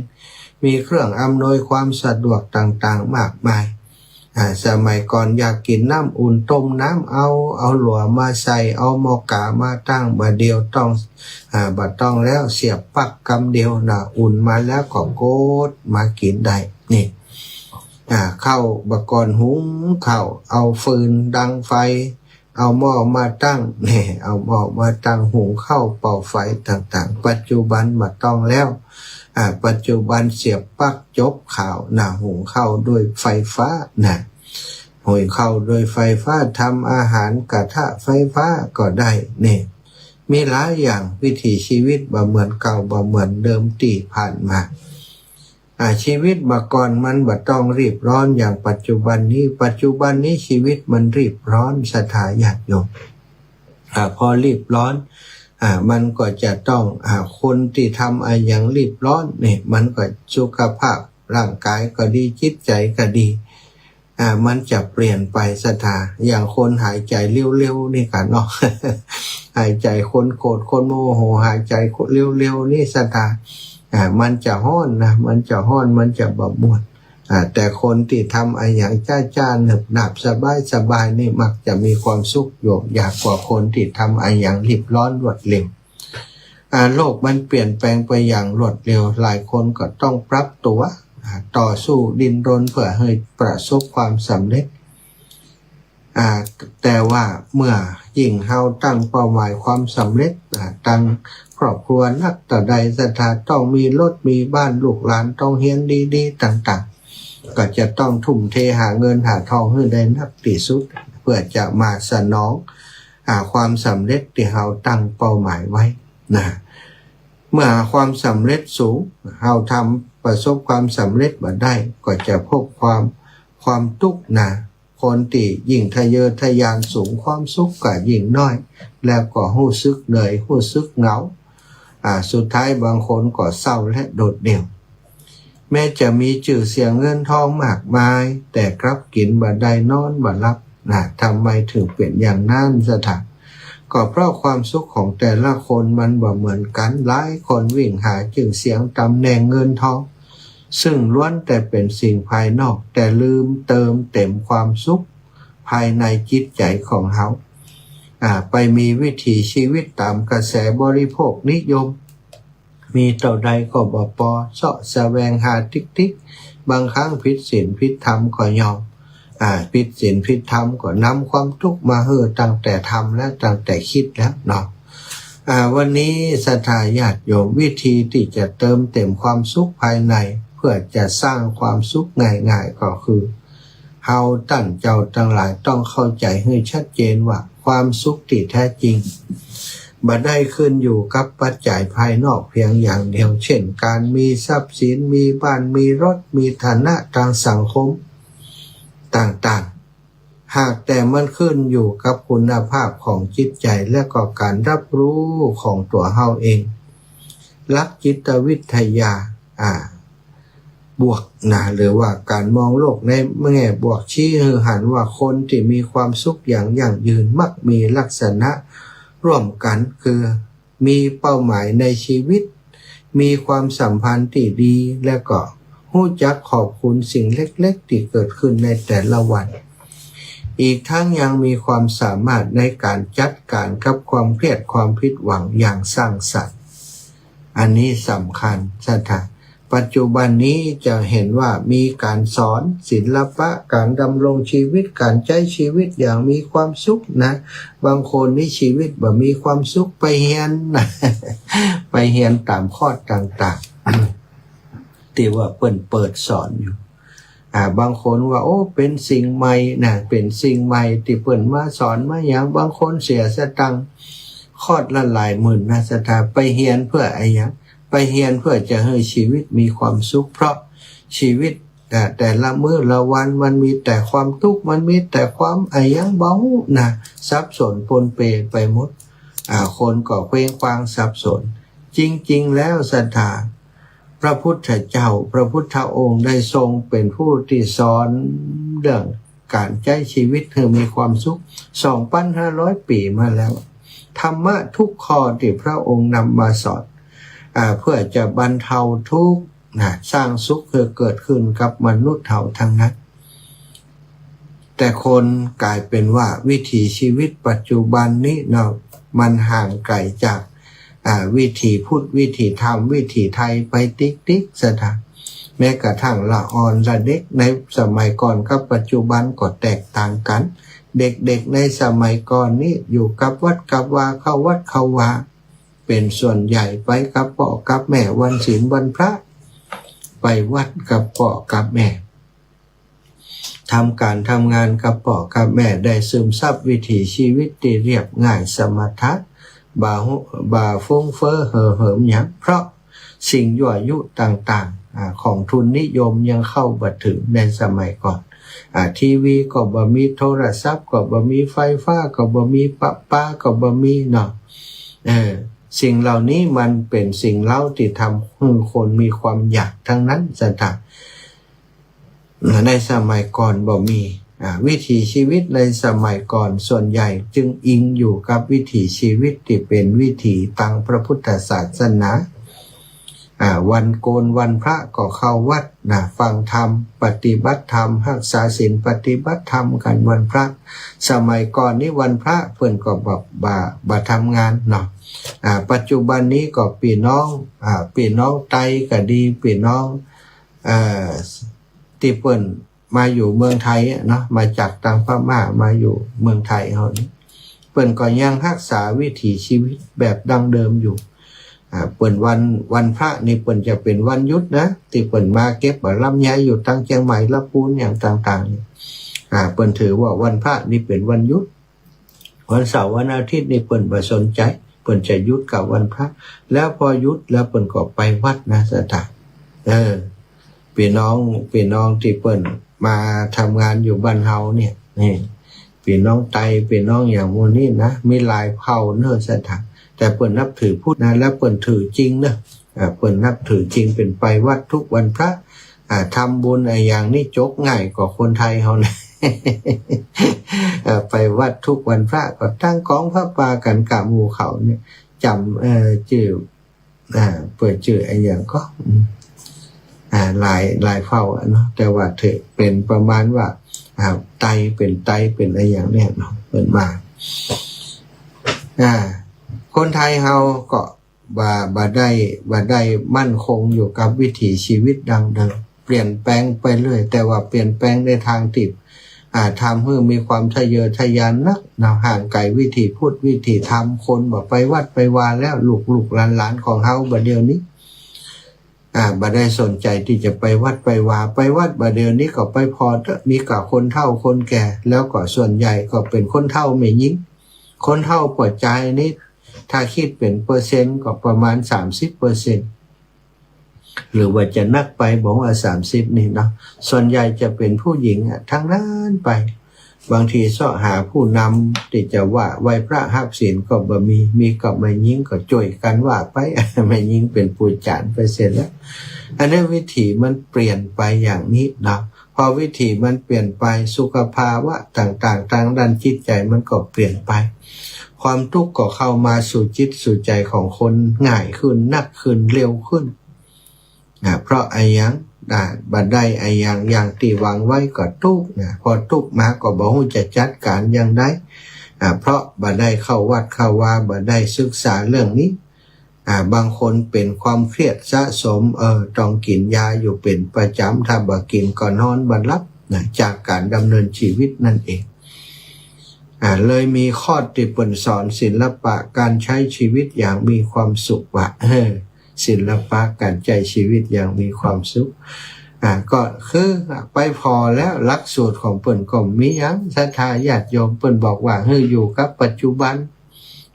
มีเครื่องอำนวยความสะดวกต่างๆ มากมาย อ่า สมัยก่อนอยากกิ๋นน้ำอุ่นต้มน้ำเอา เอาหลัวมาใส่ เอาหม้อกามาตั้ง บ่าเดี่ยวต้อง อ่า บ่ต้องแล้ว เสียบปลั๊กกำเดียวนะ อุ่นมาแล้วก็กดมากิ๋นได้ นี่ อ่า ข้าว บ่าก่อนหุงข้าว เอาฟืนดังไฟ เอาหม้อมาตั้ง แหม เอาหม้อมาตั้งหุงข้าว เป่าไฟต่างๆ ปัจจุบันบ่ต้องแล้ว อ่า ปัจจุบันเสียบปลั๊กจบข่าวนะ หุงข้าวด้วยไฟฟ้านะ หุงข้าวด้วยไฟฟ้า ทำอาหารกระทะไฟฟ้าก็ได้ นี่ มีหลายอย่าง วิถีชีวิตบ่เหมือนเก่า บ่เหมือนเดิมตี้ผ่านมา อ่า ชีวิตบ่าก่อนมันบ่ต้องรีบร้อนอย่างปัจจุบันนี้ ปัจจุบันนี้ชีวิตมันรีบร้อน ศรัทธาญาติโยม อ่า พอรีบร้อน อ่า มันก็จะต้อง อ่า คนตี้ทำอะหยังรีบร้อนนี่ มันก็สุขภาพร่างกายก็ดี จิตใจ๋ก็ดี อ่า มันจะเปลี่ยนไป ศรัทธา อย่างคนหายใจ๋เร็วๆ นี่ก่ะเนาะ หายใจ๋คนโกรธคนโมโห หายใจ๋เร็วๆ นี่ ศรัทธา อ่า มันจะฮ้อนนะ มันจะฮ้อน มันจะบ่ม่วน อ่า แต่คนตี้ทำอะหยังจ๊าๆ หนึบหนับ สบายๆ นี่มักจะมีความสุขอยู่ ยากกว่าคนตี้ทำอะหยังรีบร้อนรวดเร็ว อ่า โลกมันเปลี่ยนแปลงไปอย่างรวดเร็ว หลายคนก็ต้องปรับตั๋ว อ่า ต่อสู้ดิ้นรนเพื่อหื้อประสบความสำเร็จ อ่า แต่ว่าเมื่อยิ่งเฮาตั้งเป้าหมายความสำเร็จ อ่า ตั้งครอบครัวนักเต้าใด ศรัทธา ต้องมีรถมีบ้าน ลูกหลานต้องเฮียนดีๆ ต่างๆ ก็จะต้องทุ่มเทหาเงินหาทองหื้อได้นักตี้สุด เพื่อจะมาสนอง อ่า ความสำเร็จตี้เฮาตั้งเป้าหมายไว้นะ เมื่อความสำเร็จสูง เฮาทำประสบความสำเร็จบ่ได้ ก็จะพบความ ความตุ๊กข์นะ คนตี้ยิ่งทะเยอทะยานสูง ความสุขก็ยิ่งน้อย แล้วก็ฮู้สึกเหนื่อย ฮู้สึกเหงา อ่า สุดท้ายบางคนก็เศร้าและโดดเดี่ยว แม้จะมีจื้อเสียงเงินทองมากมาย แต่กลับกิ๋นบ่ได้นอนบ่หลับนะ ทำไมถึงเป๋นอย่างนั้น ศรัทธา ก็เพราะความสุขของแต่ละคนมันบ่เหมือนกั๋น หลายคนวิ่งหาจื้อเสียง ตำแหน่ง เงินทอง ซึ่งล้วนแต่เป๋นสิ่งภายนอก แต่ลืมเติมเต็มความสุขภายในจิตใจ๋ของเฮา อ่า ไปมีวิถีชีวิตต๋ามกระแสบริโภคนิยม มีเต้าใดก็บ่ปอ เซาะแสวงหาติ๊กๆ บางครั้งผิดศีลผิดธรรมก็ยอม อ่า ผิดศีลผิดธรรมก็นำความตุ๊กข์มาหื้อตั้งแต่ทำแล้ว ตั้งแต่กึ๊ดแล้วเนาะ อ่า วันนี้ศรัทธาญาติโยม วิธีตี้จะเติมเต็มความสุขภายใน เพื่อจะสร้างความสุขง่ายๆ ก็คือ เฮาต้านเจ้าตังหลายต้องเข้าใจ๋หื้อชัดเจนว่า ความสุขตี้แท้จริงบ่ได้ขึ้นอยู่กับปัจจัยภายนอกเพียงอย่างเดียว เช่น ก๋านมีทรัพย์สิน มีบ้าน มีรถ มีฐานะตางสังคมต่างๆ หากแต่มันขึ้นอยู่กับคุณภาพของจิตใจ๋ และก็ก๋านรับรู้ของตั๋วเฮาเอง หลักจิตวิทยา อ่า บวกนะ หรือว่าก๋านมองโลกในแง่บวก ชี้หื้อหันว่าคนตี้มีความสุขอย่างยั่งยืนมักมีลักษณะร่วมกั๋น คือมีเป้าหมายในชีวิต มีความสัมพันธ์ตี้ดี และก็ฮู้จักขอบคุณสิ่งเล็กๆ ตี้เกิดขึ้นในแต่ละวัน อีกทั้งยังมีความสามารถในก๋านจัดก๋านกับความเครียดความผิดหวังอย่างสร้างสรรค์ อันนี้สำคัญ ศรัทธา ปัจจุบันนี้จะเห็นว่ามีก๋านสอนศิลปะก๋านดำรงชีวิต ก๋านใจ๊ชีวิตอย่างมีความสุขนะ บางคนนี่ชีวิตบ่มีความสุข ไปเฮียนนะ ไปเฮียนต๋ามคอร์สต่างๆ ตี้ว่าเปิ้นเปิดสอนอยู่ อ่า บางคนว่า โอ้ เป๋นสิ่งใหม่นะ เป๋นสิ่งใหม่ตี้เปิ้นมาสอนมาหยัง บางคนเสียสตางค์คอร์สละหลายหมื่นนะ ศรัทธา ไปเฮียนเพื่ออะหยัง ไปเฮียนเพื่อจะหื้อชีวิตมีความสุข เพราะชีวิต อ่า แต่ละมื้อละวันมันมีแต่ความตุ๊กข์ มันมีแต่ความอะหยังบ่ฮู้นะ สับสนปนเปไปหมด อ่า คนก็เคว้งคว้างสับสน จริงๆ แล้วศรัทธา พระพุทธเจ้า พระพุทธองค์ได้ทรงเป๋นผู้ตี้สอนเรื่องก๋านใจ๊ชีวิตหื้อมีความสุข สองปันห้าร้อยปี๋มาแล้ว ธรรมะทุกข้อตี้พระองค์นำมาสอน อ่า เพื่อจะบรรเทาทุกข์นะ สร้างสุขหื้อเกิดขึ้นกับมนุษย์เฮาตังนั้น แต่คนก๋ายเป๋นว่าวิถีชีวิตปัจจุบันนี้เนาะ มันห่างไก๋จาก อ่า วิถีพุทธ วิถีธรรม วิถีไทยไปติ๊กๆ ศรัทธา แม้กระทั่งละอ่อนละเด็กในสมัยก่อนกับปัจจุบันก็แตกต่างกั๋น เด็กๆ ในสมัยก่อนนี้อยู่กับวัดกับวา เข้าวัดเข้าวา เป๋นส่วนใหญ่ ไปกับป้อกับแม่ วันศีลวันพระ ไปวัดกับป้อกับแม่ ทำก๋านทำงานกับป้อกับแม่ ได้ซึมซับวิถีชีวิตตี้เรียบง่ายสมถะ บ่าฮุ บ่าฟุ้งเฟ้อเห่อเหิมหยัง เพราะสิ่งยั่วยุต่างๆ อ่า ของทุนนิยมยังเข้าบ่เถิงในสมัยก่อน อ่า ทีวีก็บ่มี โทรศัพท์ก็บ่มี ไฟฟ้าก็บ่มี ประปาก็บ่มีเนาะ เออ สิ่งเหล่านี้มันเป๋นสิ่งเร้าตี้ทำหื้อคนมีความอยากตังนั้นศรัทธา ในสมัยก่อนบ่มี อ่า วิถีชีวิตในสมัยก่อนส่วนใหญ่จึงอิงอยู่กับวิถีชีวิตตี้เป๋นวิถีตางพระพุทธศาสนา อ่า วันโกนวันพระก็เข้าวัดนะ ฟังธรรม ปฏิบัติธรรม ฮักษาศีลปฏิบัติธรรมกั๋นวันพระ สมัยก่อนนี้วันพระเปิ้นก็บ่ บ่ บ่ทำงานเนาะ อ่า ปัจจุบันนี้ก็ปี้น้อง อ่า ปี้น้องไตก็ดี ปี้น้อง เอ่อ ตี้เปิ้นมาอยู่เมืองไทยอะเนาะ มาจากตางพม่ามาอยู่เมืองไทยเฮานี่ เปิ้นก็ยังฮักษาวิถีชีวิตแบบดั้งเดิมอยู่ อ่า เปิ้นวัน วันพระนี่เปิ้นจะเป๋นวันหยุดนะ ตี้เปิ้นมาเก็บบ่าลำไยอยู่ตางเจียงใหม่ ละปูนหยังต่างๆ นี่ อ่า เปิ้นถือว่าวันพระนี่เป๋นวันหยุด วันเสาร์วันอาทิตย์นี่เปิ้นบ่สนใจ๋ เปิ้นจะหยุดกับวันพระ แล้วพอหยุดแล้วเปิ้นก็ไปวัดนะศรัทธา เออ ปี้น้อง ปี้น้องตี้เปิ้นมาทำงานอยู่บ้านเฮาเนี่ย นี่ ปี้น้องไต ปี้น้องหยังหมู่นี้นะ มีหลายเผ่าเนาะศรัทธา แต่เปิ้นนับถือพุทธนะ แล้วเปิ้นถือจริงเนาะ อ่า เปิ้นนับถือจริง เปิ้นไปวัดทุกวันพระ อ่า ทำบุญอะหยังนี่จกง่ายกว่าคนไทยเฮานะ เอ่อ ไปวัดทุกวันพระก็ตั้งกองผ้าป่ากั๋นกับหมู่เขาเนี่ย จ๋ำ เอ่อ จื้อ อ่า เปิ้นจื้ออะหยังก็ อืม อ่า หลาย หลายเผ่าอะเนาะ แต่ว่าถือเป๋นประมาณว่า อ่า ไต เป๋นไต เป๋นอะหยังเนี่ยเนาะ เปิ้นมา อ่า คนไทยเฮาก็ บ่ บ่ได้ บ่ได้มั่นคงอยู่กับวิถีชีวิตดั้งเดิม เปลี่ยนแปลงไปเรื่อย แต่ว่าเปลี่ยนแปลงในทางตี้ อ่า ทำหื้อมีความทะเยอทะยานนักเนาะ ห่างไก๋วิถีพุทธวิถีธรรม คนบ่ไปวัดไปวาแล้ว ลูกๆ หลานๆ ของเฮาบ่าเดี่ยวนี้ อ่า บ่ได้สนใจ๋ตี้จะไปวัดไปวา ไปวัดบ่าเดี่ยวนี้ก็ไปผ่อเต๊อะ มีก้าคนเฒ่าคนแก่ แล้วก็ส่วนใหญ่ก็เป๋นคนเฒ่าแม่ญิง คนเฒ่าป้อจายนี่ ถ้าคิดเป๋นเปอร์เซ็นต์ก็ประมาณสามสิบเปอร์เซ็นต์ หรือว่าจะนักไป บ่ฮู้ว่าสามสิบนี่เนาะ ส่วนใหญ่จะเป๋นผู้ญิงอะตังนั้นไป บางทีเซาะหาผู้นำตี้จะว่าไหว้พระฮับศีลก็บ่มี มีก้าแม่ญิงก็จ้วยกั๋นว่าไป แม่ญิงเป๋นผู้จ๋ารไปเสียแล้ว อันนี้วิถีมันเปลี่ยนไปอย่างนี้เนาะ พอวิถีมันเปลี่ยนไป สุขภาวะต่างๆ ตางด้านจิตใจ๋มันก็เปลี่ยนไป ความตุ๊กข์ก็เข้ามาสู่จิตสู่ใจ๋ของคนง่ายขึ้น นักขึ้น เร็วขึ้น นะ เพราะอะหยัง อ่า บ่ได้อะหยังอย่างตี้หวังไว้ก็ตุ๊กข์นะ พอตุ๊กข์มาก็บ่ฮู้จะจัดก๋านอย่างใด อ่า เพราะบ่ได้เข้าวัดเข้าวา บ่ได้ศึกษาเรื่องนี้ อ่า บางคนเป๋นความเครียดสะสม เออ ต้องกิ๋นยาอยู่เป๋นประจ๋ำ ถ้าบ่กิ๋นก็นอนบ่หลับนะ จากก๋านดำเนินชีวิตนั่นเอง อ่า เลยมีข้อตี้เปิ้นสอนศิลปะการใช้ชีวิตอย่างมีความสุขว่า เออ ศิลปะการใจ๊ชีวิตอย่างมีความสุข อ่า ก็คือไปผ่อแล้ว หลักสูตรของเปิ้นก็มีหยัง ศรัทธาญาติโยม เปิ้นบอกว่าหื้ออยู่กับปัจจุบัน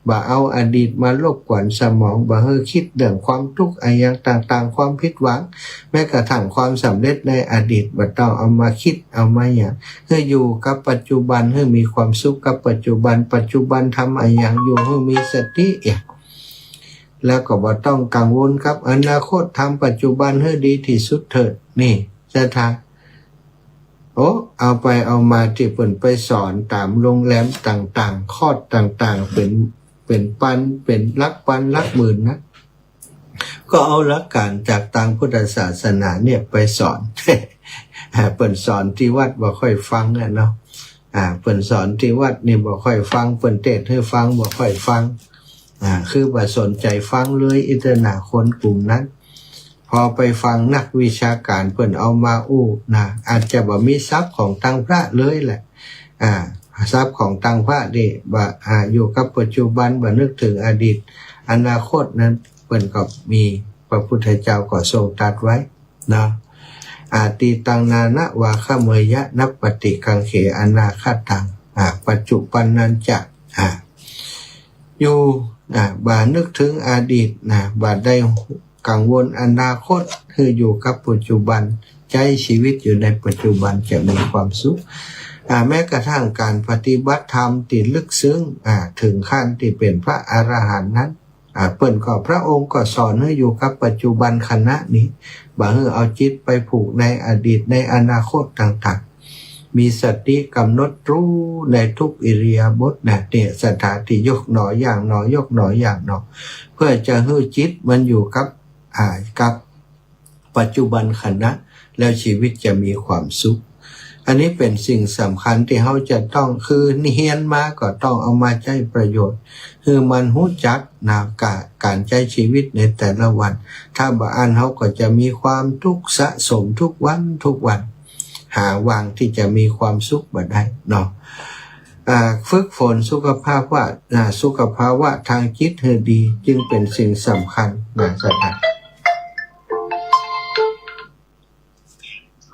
บ่เอาอดีตมารบกวนสมอง บ่หื้อคิดเรื่องความตุ๊กข์อะหยังต่างๆ ความผิดหวัง แม้กระทั่งความสำเร็จในอดีต บ่ต้องเอามาคิด เอามาหยัง หื้ออยู่กับปัจจุบัน หื้อมีความสุขกับปัจจุบัน ปัจจุบันทำอะหยังอยู่ หื้อมีสติอะ แล้วก็บ่ต้องกังวลกับอนาคต ทำปัจจุบันหื้อดีตี้สุดเถิด นี่ ศรัทธา โอ้ เอาไปเอามาตี้เปิ้นไปสอนต๋ามโรงแรมต่างๆ คอร์สต่างๆ เป๋น เป๋นปัน เป๋นหลักปันหลักหมื่นนะ ก็เอาหลักการจากตางพุทธศาสนาเนี่ยไปสอน เปิ้นสอนตี้วัดบ่ค่อยฟังอะเนาะ อ่า เปิ้นสอนตี้วัดนี่บ่ค่อยฟัง เปิ้นเตศน์หื้อฟังบ่ค่อยฟัง อ่า คือบ่สนใจ๋ฟังเลย อิจฉาคนกลุ่มนั้น พอไปฟังนักวิชาการเปิ้นเอามาอู้นะ อาจจะบ่มีศัพท์ของตางพระเลยแหละ อ่า ศัพท์ของตางพระนี่บ่า อ่า อยู่กับปัจจุบัน บ่นึกถึงอดีต อนาคตนั้น เปิ้นก็มี พระพุทธเจ้าก็ทรงตรัสไว้เนาะ อতীตัง นานะ วา ขะเมยยะ นัปปะติ กังเข อนาคตัง อ่า ปัจจุปันนัญจะ อ่า อยู่ อ่า บ่นึกถึงอดีตนะ บ่ได้กังวลอนาคต คืออยู่กับปัจจุบัน ใจ๊ชีวิตอยู่ในปัจจุบันจะมีความสุข อ่า แม้กระทั่งก๋านปฏิบัติธรรมตี้ลึกซึ้ง อ่า เถิงขั้นตี้เป๋นพระอรหันต์นั้น อ่า เปิ้นก็ พระองค์ก็สอนหื้ออยู่กับปัจจุบันขณะนี้ บ่หื้อเอาจิตไปผูกในอดีตในอนาคตต่างๆ มีสติกำหนดรู้ในทุกอิริยาบถนะ เนี่ย ศรัทธา ตี้ยกหนอหยั่งหนอ ยกหนอหยั่งหนอ เพื่อจะหื้อจิตมันอยู่กับ อ่า กับ ปัจจุบันขณะ แล้วชีวิตจะมีความสุข อันนี้เป๋นสิ่งสำคัญตี้เฮาจะต้อง คือเฮียนมาก็ต้องเอามาใจ๊ประโยชน์ คือมันฮู้จักนะ ก๋า ก๋านใจ๊ชีวิตในแต่ละวัน ถ้าบ่อั้นเฮาก็จะมีความตุ๊กข์สะสมทุกวันทุกวัน หาวางตี้จะมีความสุขบ่ได้เนาะ อ่า ฝึกฝนสุขภาพว่า อ่า สุขภาวะตางจิตหื้อดี จึงเป๋นสิ่งสำคัญนะ ศรัทธา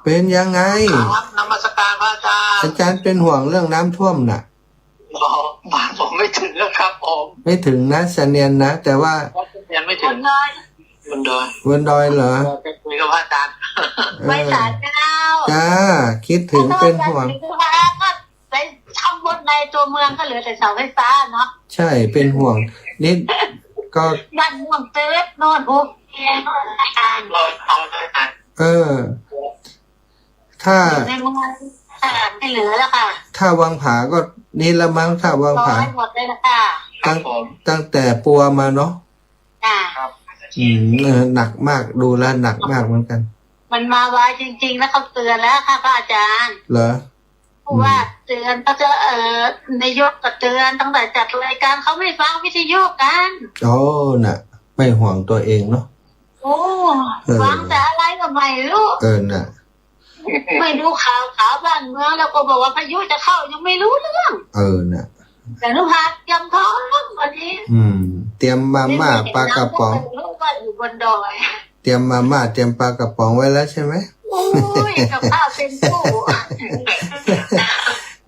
เป๋นยังไง ครับ นมัสการพระอาจารย์ อาจารย์เป๋นห่วงเรื่องน้ำท่วมน่ะ อ๋อ บ้านผมไม่ถึงแล้วครับผม ไม่ถึงนะ เสนียนนะ แต่ว่า ยังไม่ถึง บนดอย บนดอย บนดอยเหรอ จะคุยกับพระอาจารย์ เออ ไหว้สาเจ้า จ้า คิดถึงเป๋นห่วง ไปทำบุญในตัวเมืองก็เหลือแต่เสาไฟฟ้าเนาะ ใช่ เป๋นห่วง นี่ก็ บ้านม่วงเต๊ดโน่น โอเค เออ ถ้า อยู่ในเมือง อ่า ไม่เหลือแล้วค่ะ ถ้าวังผาก็นี่ละมั้ง ถ้าวังผา ร้อยหมดเลยนะคะ ตั้ง ครับผม ตั้งแต่ปัวมาเนาะ ค่ะ อืม เออ หนักมาก ดูแล้วหนักมากเหมือนกัน มันมาไวจริงๆ แล้วเขาเตือนแล้วค่ะพระอาจารย์ เหรอ ผู้ว่า อืม เตือน เขาจะ เอ่อ นายกก็เตือน ตั้งแต่จัดรายการ เขาไม่ฟังวิทยุกัน โอ้ น่ะ ไม่ห่วงตัวเองเนาะ โอ้ เออ ฟังแต่อะไรก็ไม่รู้ เออ น่ะ ไม่ดูข่าว ข่าวบ้านเมือง แล้วก็บอกว่าพายุจะเข้า ยังไม่รู้เรื่อง เออ น่ะ แต่หนูพาเตรียมพร้อมวันนี้ อืม เตรียมมาม่า ไม่เห็น ปลากระป๋อง น้ำก็ไม่รู้ว่าอยู่บนดอย เตรียมมาม่า เตรียมปลากระป๋องไว้แล้วใช่ไหม โอ้ย กับข้าวเต็มตู้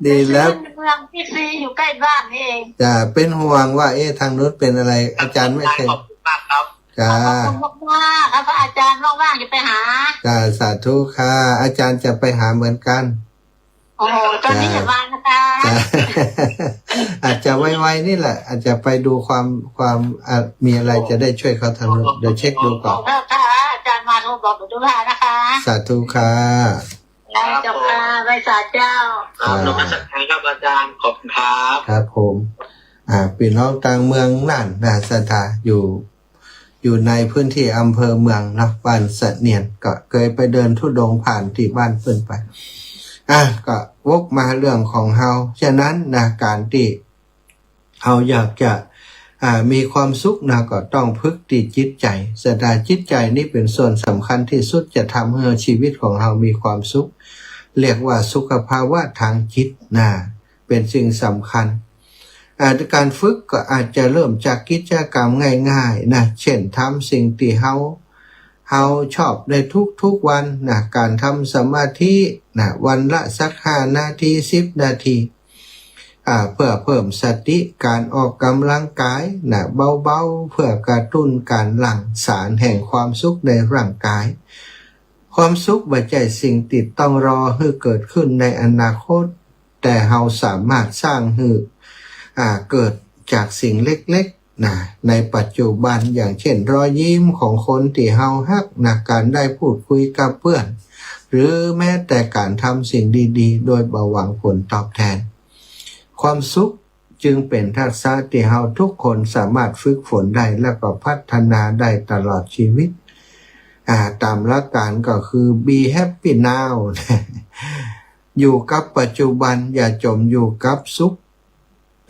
ดีแล้ว เมืองที่ซีอยู่ใกล้บ้านนี่เอง จ้า เป๋นห่วงว่า เอ๊ะ ทางนู้นเป๋นอะไร อาจารย์ไม่เคย ขอบคุณมากครับ จ้า ขอบคุณมากๆ ค่ะพระอาจารย์ ว่างๆ จะไปหา จ้า สาธุค่ะ อาจารย์จะไปหาเหมือนกัน โอ้โห ตอนนี้อย่ามานะคะ จ้า อาจจะไวๆ นี่แหละ อาจจะไปดูความ ความ อ่ะ มีอะไรจะได้ช่วยเขาทางนู้น เดี๋ยวเช็คดูก่อน ขอบคุณค่ะ อาจารย์มาโทรบอกหนูด้วยนะคะ สาธุค่ะ ครับ เจ้าค่ะ ไหว้สาเจ้า ครับ นมัสการครับอาจารย์ ขอบคุณครับ ครับผม อ่า ปี้น้องตางเมืองน่านนะ ศรัทธา อยู่ อยู่ในพื้นที่อำเภอเมืองเนาะ บ้านเสนียน ก็เกยไปเดินธุดงค์ผ่านตี้บ้านเปิ้นไป อ่ะ ก็วกมาเรื่องของเฮา ฉะนั้นนะ ก๋านตี้เฮาอยากจะ อ่า มีความสุขนะ ก็ต้องฝึกตี้จิตใจ๋ ศรัทธา จิตใจ๋นี่เป๋นส่วนสำคัญตี้สุด จะทำหื้อชีวิตของเฮามีความสุข เรียกว่าสุขภาวะตางจิตนะ เป๋นสิ่งสำคัญ อ่า ก๋านฝึกก็อาจจะเริ่มจากกิจกรรมง่ายๆ นะ เช่น ทำสิ่งตี้เฮา เฮาชอบในทุกๆ วันนะ ก๋านทำสมาธินะ วันละสักห้านาที สิบนาที อ่า เพื่อเพิ่มสติ ก๋านออกก๋ำลังก๋ายนะ เบาๆ เพื่อกระตุ้นก๋านหลั่งสารแห่งความสุขในร่างก๋าย ความสุขบ่ใจ้สิ่งตี้ต้องรอหื้อเกิดขึ้นในอนาคต แต่เฮาสามารถสร้างหื้อ อ่า เกิดจากสิ่งเล็กๆ นะ ในปัจจุบัน อย่างเช่น รอยยิ้มของคนตี้เฮาฮักนะ ก๋านได้พูดคุยกับเปื้อน หรือแม้แต่ก๋านทำสิ่งดีๆ โดยบ่หวังผลตอบแทน ความสุขจึงเป๋นทักษะตี้เฮาทุกคนสามารถฝึกฝนได้ แล้วก็พัฒนาได้ตลอดชีวิต อ่า ต๋ามหลักก๋านก็คือ be happy now อยู่กับปัจจุบัน อย่าจ๋มอยู่กับสุข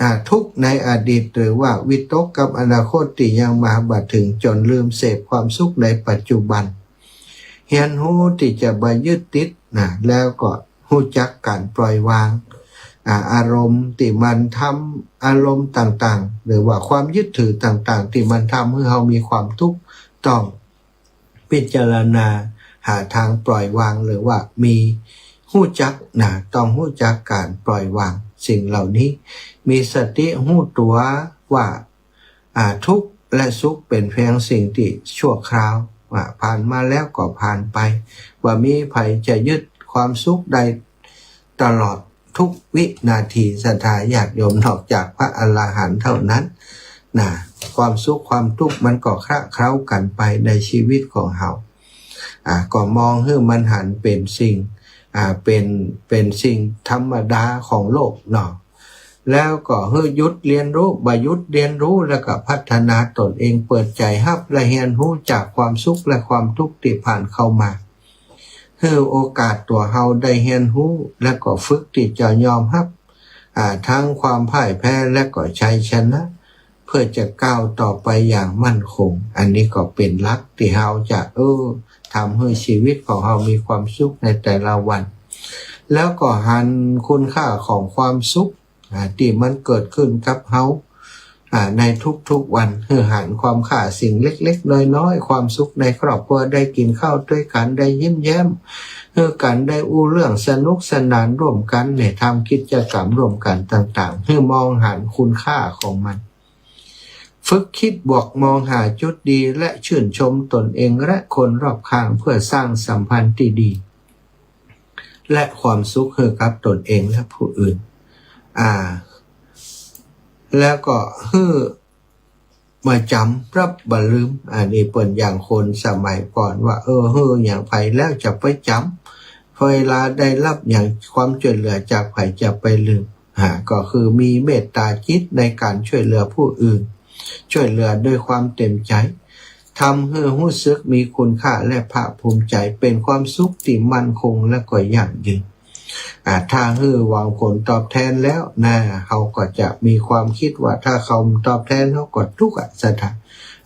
อ่า ทุกข์ในอดีต หรือว่าวิตกกับอนาคตตี้ยังมาบ่เถิง จ๋นลืมเสพความสุขในปัจจุบัน เฮียนฮู้ตี้จะบ่ยึดติดนะ แล้วก็ฮู้จักก๋านปล่อยวาง อ่า อารมณ์ตี้มันทำ อารมณ์ต่างๆ หรือว่าความยึดถือต่างๆ ตี้มันทำหื้อเฮามีความทุกข์ ต้อง พิจารณาหาตางปล่อยวาง หรือว่ามีฮู้จักนะ ต้องฮู้จักก๋านปล่อยวางสิ่งเหล่านี้ มีสติฮู้ตั๋วว่า อ่า ทุกข์และสุขเป๋นเพียงสิ่งตี้ชั่วคราว ว่าผ่านมาแล้วก็ผ่านไป บ่มีใผจะยึดความสุขได้ ตลอดทุกวินาที ศรัทธาญาติโยม นอกจากพระอรหันต์เท่านั้นนะ ความสุขความทุกข์มันก็คละเคล้ากั๋นไปในชีวิตของเฮา อ่า ก็มองหื้อมันหันเป๋นสิ่ง อ่า เป๋น เป๋นสิ่งธรรมดาของโลกเนาะ แล้วก็หื้อหยุดเฮียนฮู้ บ่หยุดเฮียนฮู้ แล้วก็พัฒนาตนเอง เปิดใจ๋ฮับและเฮียนฮู้จากความสุขและความทุกข์ตี้ผ่านเข้ามา หื้อโอกาสตั๋วเฮาได้เฮียนฮู้ และก็ฝึกตี้จะยอมฮับ อ่า ตึงความพ่ายแพ้และก็ชัยชนะ เพื่อจะก้าวต่อไปอย่างมั่นคง อันนี้ก็เป๋นหลักตี้เฮาจะ เออ ทำหื้อชีวิตของเฮามีความสุขในแต่ละวัน แล้วก็หันคุณค่าของความสุข อ่า ตี้มันเกิดขึ้นกับเฮา อ่า ในทุกๆ วัน หื้อหันความค่าสิ่งเล็กๆ น้อยๆ ความสุขในครอบครัว ได้กิ๋นข้าวตวยกั๋น ได้ยิ้มแย้มหื้อกั๋น ได้อู้เรื่องสนุกสนานร่วมกั๋น ได้ทำกิจกรรมร่วมกั๋นต่างๆ หื้อมองหันคุณค่าของมัน ฝึกกึ๊ดบวก มองหาจุดดี และชื่นชมตนเองและคนรอบข้าง เพื่อสร้างสัมพันธ์ตี้ดี และความสุขหื้อกับตนเองและผู้อื่น อ่า แล้วก็หื้อบ่จ๋ำรับบ่ลืม อันนี้เปิ้นอย่างคนสมัยก่อนว่า เออ หื้อหยังใผแล้วจะไปจ๋ำ เวลาได้รับหยัง ความจ้วยเหลือจากใผจะไปลืม อ่า ก็คือมีเมตตาจิตในก๋านจ้วยเหลือผู้อื่น จ้วยเหลือด้วยความเต็มใจ๋ ทำหื้อฮู้สึกมีคุณค่าและภาคภูมิใจ๋ เป๋นความสุขตี้มั่นคงและก็ยั่งยืน อ่า ถ้าหื้อหวังผลตอบแทนแล้วนะ เฮาก็จะมีความกึ๊ดว่าถ้าเขาตอบแทนเฮาก็ตุ๊กข์อะ ศรัทธา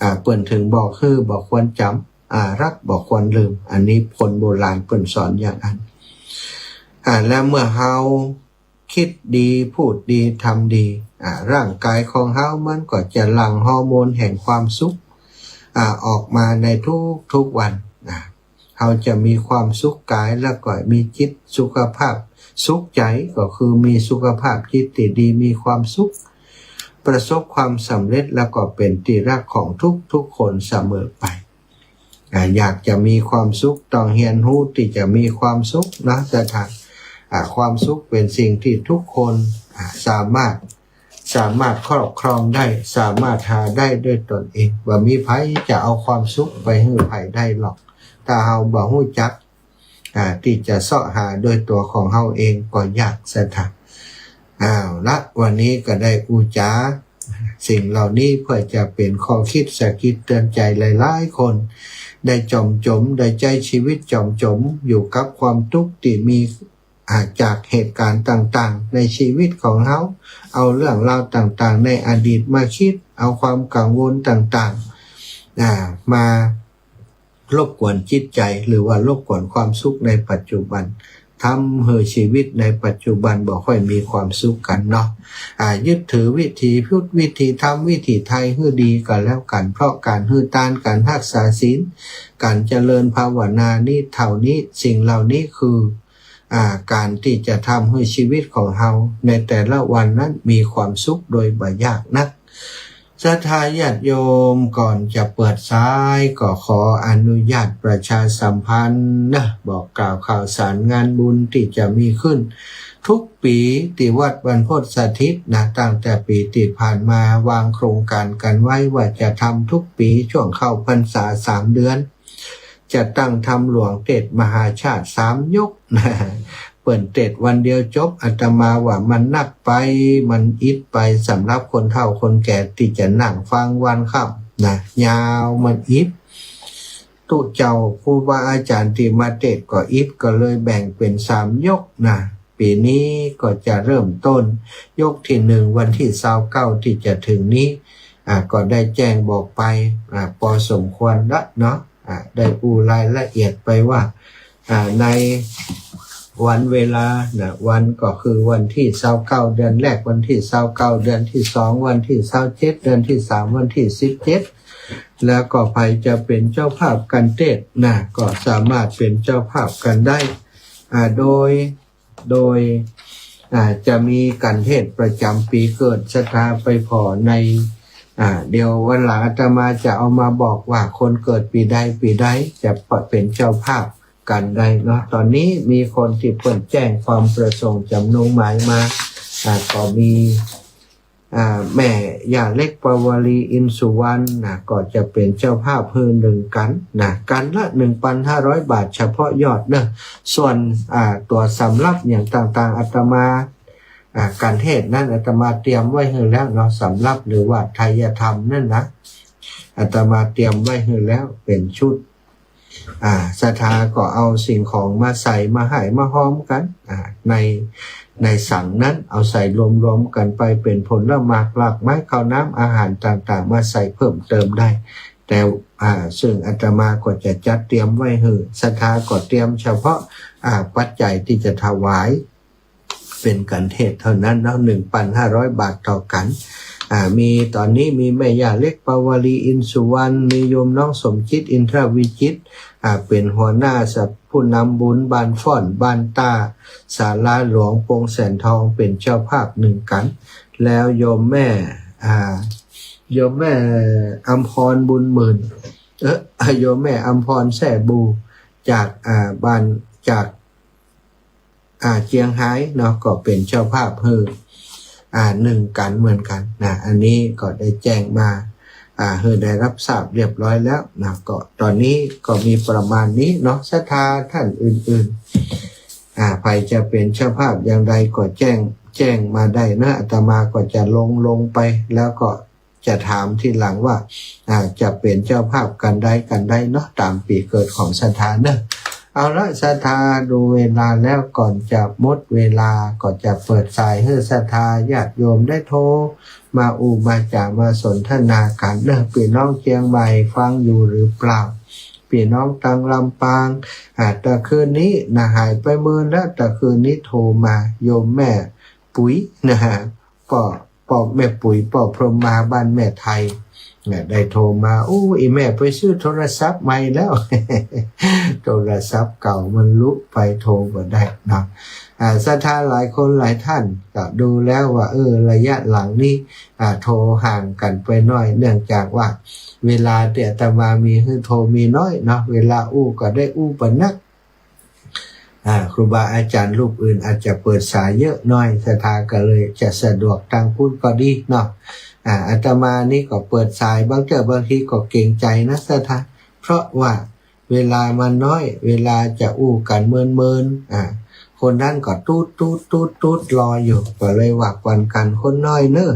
อ่า เปิ้นเถิงบอกหื้อบ่ควรจ๋ำ อ่า รับบ่ควรลืม อันนี้คนโบราณเปิ้นสอนอย่างอั้น อ่า และเมื่อเฮา กึ๊ดดี พูดดี ทำดี อ่า ร่างก๋ายของเฮามันก็จะหลั่งฮอร์โมนแห่งความสุข อ่า ออกมาในทุกๆ วัน อ่า เฮาจะมีความสุขก๋าย แล้วก็มีจิตสุขภาพสุขใจ๋ ก็คือมีสุขภาพจิตตี้ดี มีความสุข ประสบความสำเร็จ แล้วก็เป๋นตี้ฮักของทุกๆ คนเสมอไป อ่า อยากจะมีความสุข ต้องเฮียนฮู้ตี้จะมีความสุขนะ ศรัทธา อ่า ความสุขเป๋นสิ่งตี้ทุกคน อ่า สามารถ สามารถครอบครองได้ สามารถหาได้ด้วยตนเอง บ่มีใผจะเอาความสุขไปหื้อใผได้หรอก ถ้าเฮาบ่ฮู้จัก อ่า ตี้จะเซาะหาด้วยตั๋วของเฮาเองก็ยาก ศรัทธา เอาละ วันนี้ก็ได้อู้จ๋าสิ่งเหล่านี้เพื่อจะเป๋นข้อกึ๊ดสะกิดเตือนใจ๋หลายๆ คน ได้จ่อมจ๋ม ได้ใจ๊ชีวิตจ่อมจ๋มอยู่กับความตุ๊กข์ตี้มี อ่า จากเหตุก๋ารณ์ต่างๆ ในชีวิตของเฮา เอาเรื่องราวต่างๆ ในอดีตมากึ๊ด เอาความกังวลต่างๆ อ่า มารบกวนจิตใจ๋ หรือว่ารบกวนความสุขในปัจจุบัน ทำหื้อชีวิตในปัจจุบันบ่ค่อยมีความสุขกั๋นเนาะ อ่า ยึดถือวิถีพุทธ วิถีธรรม วิถีไทยหื้อดีก็แล้วกั๋น เพราะก๋านหื้อตาน ก๋านฮักษาศีล ก๋านเจริญภาวนานี้เท่านี้ สิ่งเหล่านี้คือ อ่า ก๋านตี้จะทำหื้อชีวิตของเฮาในแต่ละวันนั้นมีความสุขโดยบ่ยากนัก ศรัทธาญาติโยม ก่อนจะเปิดสายก็ขออนุญาตประชาสัมพันธ์นะ บอกกล่าวข่าวสารงานบุญตี้จะมีขึ้นทุกปีตี้วัดบรรพตสถิตนะ ตั้งแต่ปีตี้ผ่านมาวางโครงก๋านกั๋นไว้ว่าจะทำทุกปีช่วงเข้าพรรษาสามเดือน จะตั้งธรรมหลวงเตสน์มหาชาติสามยกนะ เปิ้นเตสน์วันเดียวจบ อาตมาว่ามันนักไป มันอิดไป สำหรับคนเฒ่าคนแก่ตี้จะนั่งฟังวันค่ำนะ ยาว มันอิด ตุ๊เจ้าครูบาอาจ๋ารย์ตี้มาเตสน์ก็อิด ก็เลยแบ่งเป๋นสามยกนะ ปี๋นี้ก็จะเริ่มต้นยกตี้หนึ่งวันตี้ซาวเก้าตี้จะเถิงนี้ อ่า ก็ได้แจ้งบอกไป อ่า ปอสมควรละเนาะ อ่า ได้อู้รายละเอียดไปว่า อ่า ในวันเวลานะ วันก็คือวันตี้ซาวเก้าเดือนแรก วันตี้ซาวเก้าเดือนตี้สอง วันตี้ซาวเจ็ดเดือนตี้สาม วันตี้สิบเจ็ด แล้วก็ใผจะเป๋นเจ้าภาพกั๋นเตสน์นะ ก็สามารถเป๋นเจ้าภาพกั๋นได้ อ่า โดย โดย อ่า จะมีกั๋นเตสน์ประจ๋ำปี๋เกิด ศรัทธาไปผ่อใน อ่า เดี๋ยววันหลังอาตมาจะเอามาบอกว่าคนเกิดปี๋ใดปี๋ใดจะเป๋นเจ้าภาพกั๋นได้เนาะ ต๋อนนี้มีคนตี้เปิ้นแจ้งความประสงค์จ๋ำนงหมายมา อ่า ก็มี อ่า แม่ย่าเล็กปวารีอินสุวรรณนะ ก็จะเป๋นเจ้าภาพหื้อหนึ่งกั๋นนะ กั๋นละหนึ่งปันห้าร้อยบาทเฉพาะยอดเนาะ ส่วน อ่า ตั๋วสำรับอย่างต่างๆ อาตมา อ่า กั๋นเตสน์นั้นอาตมาเตรียมไว้หื้อแล้วเนาะ สำรับหรือว่าไทยธรรมนั้นนะ อาตมาเตรียมไว้หื้อแล้วเป๋นชุด อ่า ศรัทธาก็เอาสิ่งของมาใส่ มาไหว้ มาฮอมกั๋น อ่า ใน ในสังนั้น เอาใส่รวมๆ กั๋นไปเป๋นผลหมาก รากไม้ ข้าวน้ำ อาหารต่างๆ มาใส่เพิ่มเติมได้ แต่ อ่า ซึ่งอาตมาก็จะจัดเตรียมไว้หื้อ ศรัทธาก็เตรียมเฉพาะ อ่า ปัจจัยตี้จะถวาย เป๋นกั๋นเตสน์เท่านั้นเนาะ หนึ่งปันห้าร้อยบาทต่อกั๋น อ่า มี ต๋อนนี้มีแม่ย่าเล็กปวารีอินสุวรรณ มีโยมน้องสมจิตอินทรวิจิตร อ่า เป๋นหัวหน้าสะ ผู้นำบุญบ้านฟ้อน บ้านต้า ศาลาหลวง ปงแสนทอง เป๋นเจ้าภาพหนึ่งกั๋น แล้วโยมแม่ อ่า โยมแม่อำพรบุญหมื่น เออ โยมแม่อำพรแซ่บู จาก อ่า บ้าน จาก อ่า เจียงฮายเนาะ ก็เป๋นเจ้าภาพหื้อ อ่า หนึ่งกั๋นเหมือนกั๋นนะ อันนี้ก็ได้แจ้งมา อ่า หื้อได้ฮับทราบเรียบร้อยแล้วนะ ก็ต๋อนนี้ก็มีประมาณนี้เนาะ ศรัทธาท่านอื่นๆ อ่า ใผจะเป๋นเจ้าภาพอย่างใดก็แจ้ง แจ้งมาได้นะ อาตมาก็จะลง ลงไป แล้วก็ จะถามทีหลังว่า อ่า จะเป๋นเจ้าภาพกั๋นใดกั๋นใดเนาะ ต๋ามปี๋เกิดของศรัทธาเนาะ เอาละ ศรัทธาดูเวลาแล้ว ก่อนจะหมดเวลาก็จะเปิดสายหื้อศรัทธาญาติโยมได้โทรมาอู้มาจ๋ามาสนทนากั๋นเนาะ ปี้น้องเจียงใหม่ฟังอยู่หรือเปล่า ปี้น้องตางลำปาง อ่า ตะคืนนี้นะ หายไปเมินแล้ว ตะคืนนี้โทรมา โยมแม่ปุ๋ยนะฮะ ป้อ ป้อแม่ปุ๋ย ป้อพรหมมา บ้านแม่ไทย เนี่ย ได้โทรมา อู้ อี่แม่ไปซื้อโทรศัพท์ใหม่แล้ว โทรศัพท์เก่ามันลุไป โทรบ่ได้เนาะ อ่า ศรัทธาหลายคนหลายท่านก็ดูแล้วว่า เออ ระยะหลังนี้ อ่า โทรห่างกั๋นไปหน้อย เนื่องจากว่าเวลาตี้อาตมามีหื้อโทรมีน้อยเนาะ เวลาอู้ก็ได้อู้บ่นัก อ่า ครูบาอาจ๋ารย์รูปอื่นอาจจะเปิดสายเยอะหน้อย ศรัทธาก็เลยจะสะดวกตางพุ้นก็ดีเนาะ อ่า อาตมานี่ก็เปิดสายบางเตื้อบางทีก็เกรงใจ๋นะศรัทธา เพราะว่าเวลามันน้อย เวลาจะอู้กั๋นเมินๆ อ่า คนนั้นก็ตุ๊ดตุ๊ดตุ๊ดตุ๊ดรออยู่ ก็เลยว่าปั๋นกั๋นคนน้อยเน่อ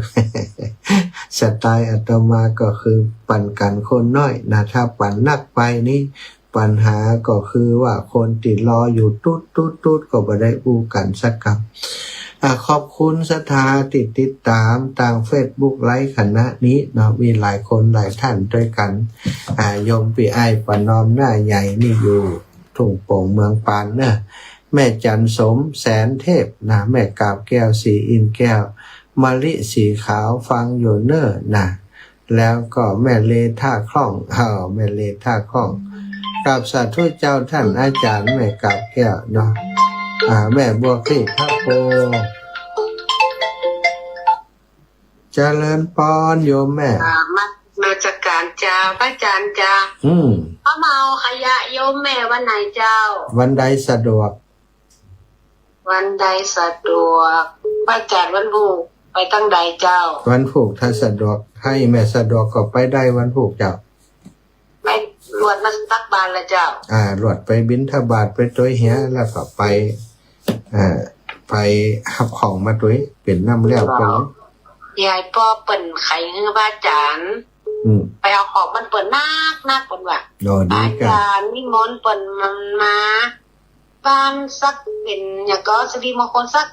สไตล์อาตมาก็คือปั๋นกั๋นคนน้อยนะ ถ้าปั๋นนักไปนี่ ปัญหาก็คือว่าคนตี้รออยู่ตุ๊ดตุ๊ดตุ๊ดก็บ่ได้อู้กั๋นสักกำ อ่า ขอบคุณศรัทธาตี้ติดต๋ามตางเฟซบุ๊กไลฟ์ขณะนี้เนาะ มีหลายคนหลายท่านด้วยกั๋น อ่า โยมปี้อ้ายประนอมหน้าใหญ่นี่อยู่ทุ่งโป่งเมืองปานเนาะ แม่จันสมแสนเทพนะ แม่กาบแก้วศรีอินทร์แก้ว มะลิสีขาวฟังอยู่เน่อนะ แล้วก็แม่เลท่าคล่อง เออ แม่เลท่าคล่อง กราบสาธุเจ้าท่านอาจ๋ารย์แม่กาบแก้วเนาะ อ่า แม่บัวคลี่ พระโพธิ์ เจริญปอนโยมแม่ อ่า นมัสการเจ้า พระอาจารย์เจ้า อืม เขามาเอาขยะโยมแม่วันไหนเจ้า วันใดสะดวก วันใดสะดวก พระอาจารย์ วันพูกไปตังใดเจ้า วันพูกถ้าสะดวก ถ้าแม่สะดวกก็ไปได้วันพูกเจ้า ไปลวดมาตักบาตรละเจ้า อ่า ลวดไปบิณฑบาตไปตวยเหีย แล้วก็ไป อ่า ไปฮับของมาตวย เป๋นน้ำแล้วไปเลย ยายป้อเปิ้นไขหื้อพระอาจารย์ อืม ไปเอาของมันเปิ้นนักนักเปิ้นว่า อ๋อ ดีกะ อาจารย์นิมนต์เปิ้นมันมาบ้านสักเป๋นหยังก็สิริมงคลสัก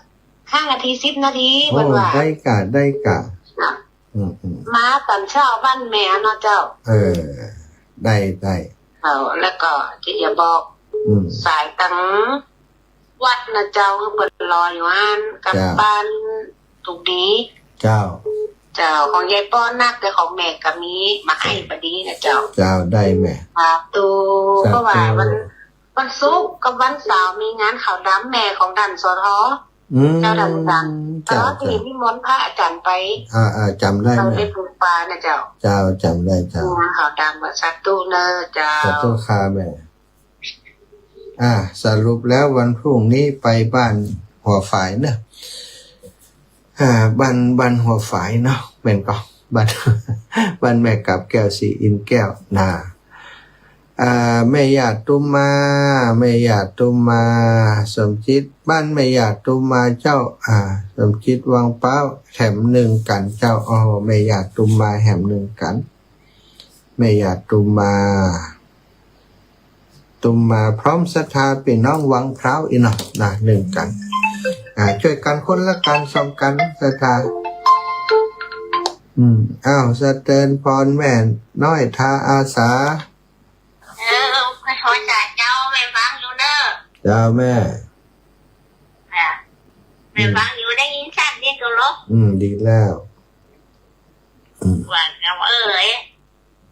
ห้านาที สิบนาที โอ้ เปิ้นว่า ได้กะ ได้กะ นะ อืม อืม มาต๋อนเช้าบ้านแม่เนาะเจ้า เออ ได้ ได้ เอา แล้วก็ตี้จะบอก อืม สายตังวัดนะเจ้า เปิ้นรออยู่หั้น กับ เจ้า บ้านถูกดี เจ้า เจ้า ของยายป้อนัก แต่ของแม่ก็มีมาให้ปะดีนะเจ้า เจ้า ได้แม่ สาธุ สาธุ เพราะว่าวัน วันศุกร์กับวันเสาร์มีงานขาวดำแม่ของต้าน สท อืม เจ้าดำจันทร์ เจ้า เจ้า ตี้นิมนต์พระอาจารย์ไป อ่า อ่า จ๋ำได้ เจ้า แม่ ได้ปลูกป่านะเจ้า เจ้า จ๋ำได้เจ้า งานขาวดำ สาธุเนอะเจ้า สาธุค่ะแม่ อ่า สรุปแล้ววันพรุ่งนี้ไปบ้านหัวฝายเนอะ อ่า บ้าน บ้านหัวฝายเนาะ แม่นก่อ บ้าน บ้านแม่กาบแก้ว ศรีอินทร์แก้ว นะ อ่า แม่ย่าตุมมา แม่ย่าตุมมา สมจิต บ้านแม่ย่าตุมมาเจ้า อ่า สมจิต วังเป๊า แถมนึ่งกั๋นเจ้า อ๋อ แม่ย่าตุมมาแถมนึ่งกั๋น แม่ย่าตุมมา ตุมมาพร้อมศรัทธาปี้น้องวังพร้าวอี้เนาะ นะ นึ่งกั๋น อ่า จ้วยกั๋นคนละกั๋นสองกั๋น ศรัทธา อืม อ้าว สะเติญปอนแม่น้อยทาอาสา เออ ขอจ่าเจ้า แม่ฟังอยู่เนอะ เจ้าแม่ อ่ะ แม่ฟังอยู่ ได้ยินชัดดีตัวลก อืม ดีแล้ว อืม ว่าเจ้าเอ๋ย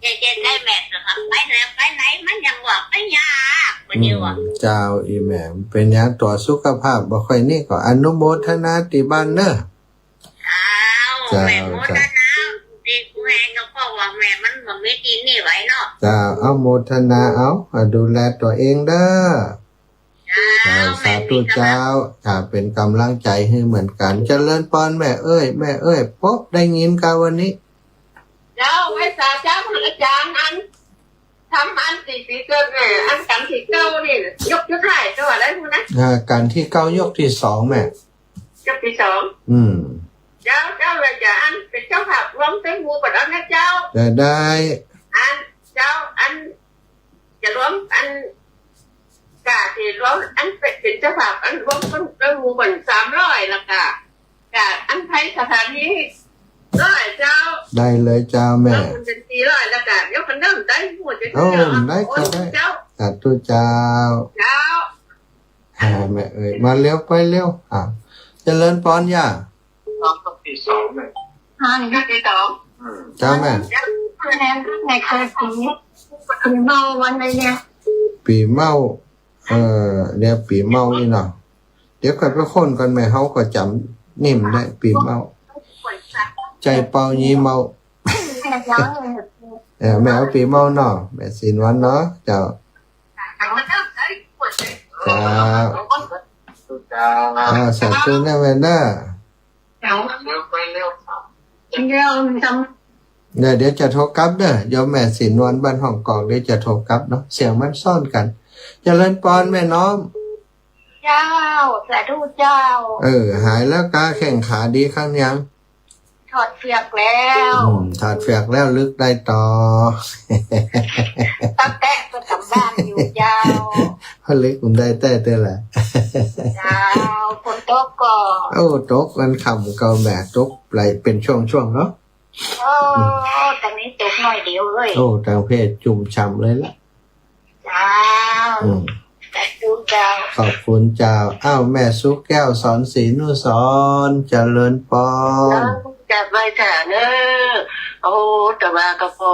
เจ๊ๆ ได้แม่ก็ไปไหน ไปไหนมันยังว่าไปยาก บ่ดีว่า อืม เจ้า อีแม่ เป๋นหยังตั๋วสุขภาพบ่ค่อยนี่ก็อนุโมทนาตี้บ้านเนอะ เจ้า เจ้า แม่โมทนา เจ้า ตี้กูแฮงก็เพราะว่าแม่มันบ่มีตี้นี่ไหวเนาะ เจ้า เอาโมทนาเอา อ่ะ ดูแลตั๋วเองเด้อ เจ้า เจ้า สาธุเจ้า ค่ะ เป๋นก๋ำลังใจ๋หื้อเหมือนกั๋น เจริญปอนแม่เอ้ย แม่เอ้ย ปบได้ยินกาวันนี้ เจ้า ไหว้สาเจ้า อาจ๋ารย์ อัน ทำอันตี้ ตี้เกิดเนี่ย อันกั๋นตี้เก้านี่ ยกตี้เต้าไหร่ เจ้าว่าได้ฮู้นะ อ่า กั๋นตี้เก้ายกตี้สองแม่ ยกตี้สอง อืม เจ้า เจ้าเลยจะอันเป๋นเจ้าภาพรวมตึงหมู่บ่าดอนนะเจ้า ได้ ได้ อัน เจ้า อัน จะรวมอัน กาตี้รวมอันเป๋น เป๋นเจ้าภาพอันรวมตึง ตึงหมู่บ่าดอนสามร้อย แล้วก็ กาอันไทยสถานีร้อยเจ้า ได้เลยเจ้าแม่ รวมเป๋นสี่ร้อย แล้วก็เดี๋ยวคันเริ่มได้หมู่จะ โอ้ ได้ก็ได้ เจ้า สาธุเจ้า เจ้า อ่า แม่เอ้ย มาเร็วไปเร็ว อ่า เจริญปอนย่า สองกับตี้สองแม่ อ่า ตี้สอง อืม เจ้าแม่ แม่เคยปี ปีเมาวันไหนเนี่ย ปีเมา เอ่อ เนี่ย ปีเมานี่เนาะ เดี๋ยวก่อนไปค้นก่อนแม่ เฮาก็จ๋ำนิ่มได้ ปีเมา ใจ้เปายี่เมา เออ แม่เอาปีเมาเนาะ แม่ศรีนวลเนาะ เจ้า เจ้า อ่า สาธุนะแม่นะ เดี๋ยว เดี๋ยวจะโทรกลับเด้อ โยมแม่ศรีนวลบ้านฮ่องกอก เดี๋ยวจะโทรกลับเนาะ เสียงมันซ้อนกั๋น เจริญปอนแม่น้อม เจ้า สาธุเจ้า เออ หายแล้วกา แข้งขาดีคันยัง ถอดเฟือกแล้ว อืม ถอดเฟือกแล้ว ลึกได้ต่อ ตั๊กแต๊ะก็จ๋ำบ้านอยู่เจ้า พอลึกมันได้แต๊ะเต้อละ เจ้า ฝนตกก็ โอ้ ตกมันค่ำก็แหม ตกไหลเป๋นช่วงๆ เนาะ โอ้ อืม ตางนี้ตกหน้อยเดียวเลย โอ้ ตางเพศจุ่มฉ่ำเลยละ เจ้า อืม สาธุเจ้า ขอบคุณเจ้า อ้าว แม่สุแก้ว สอนศรีนุสรณ์ เจริญปอน เจ้า กราบไหว้เจ้าเนอะ โอ้ แต่ว่าก็พอ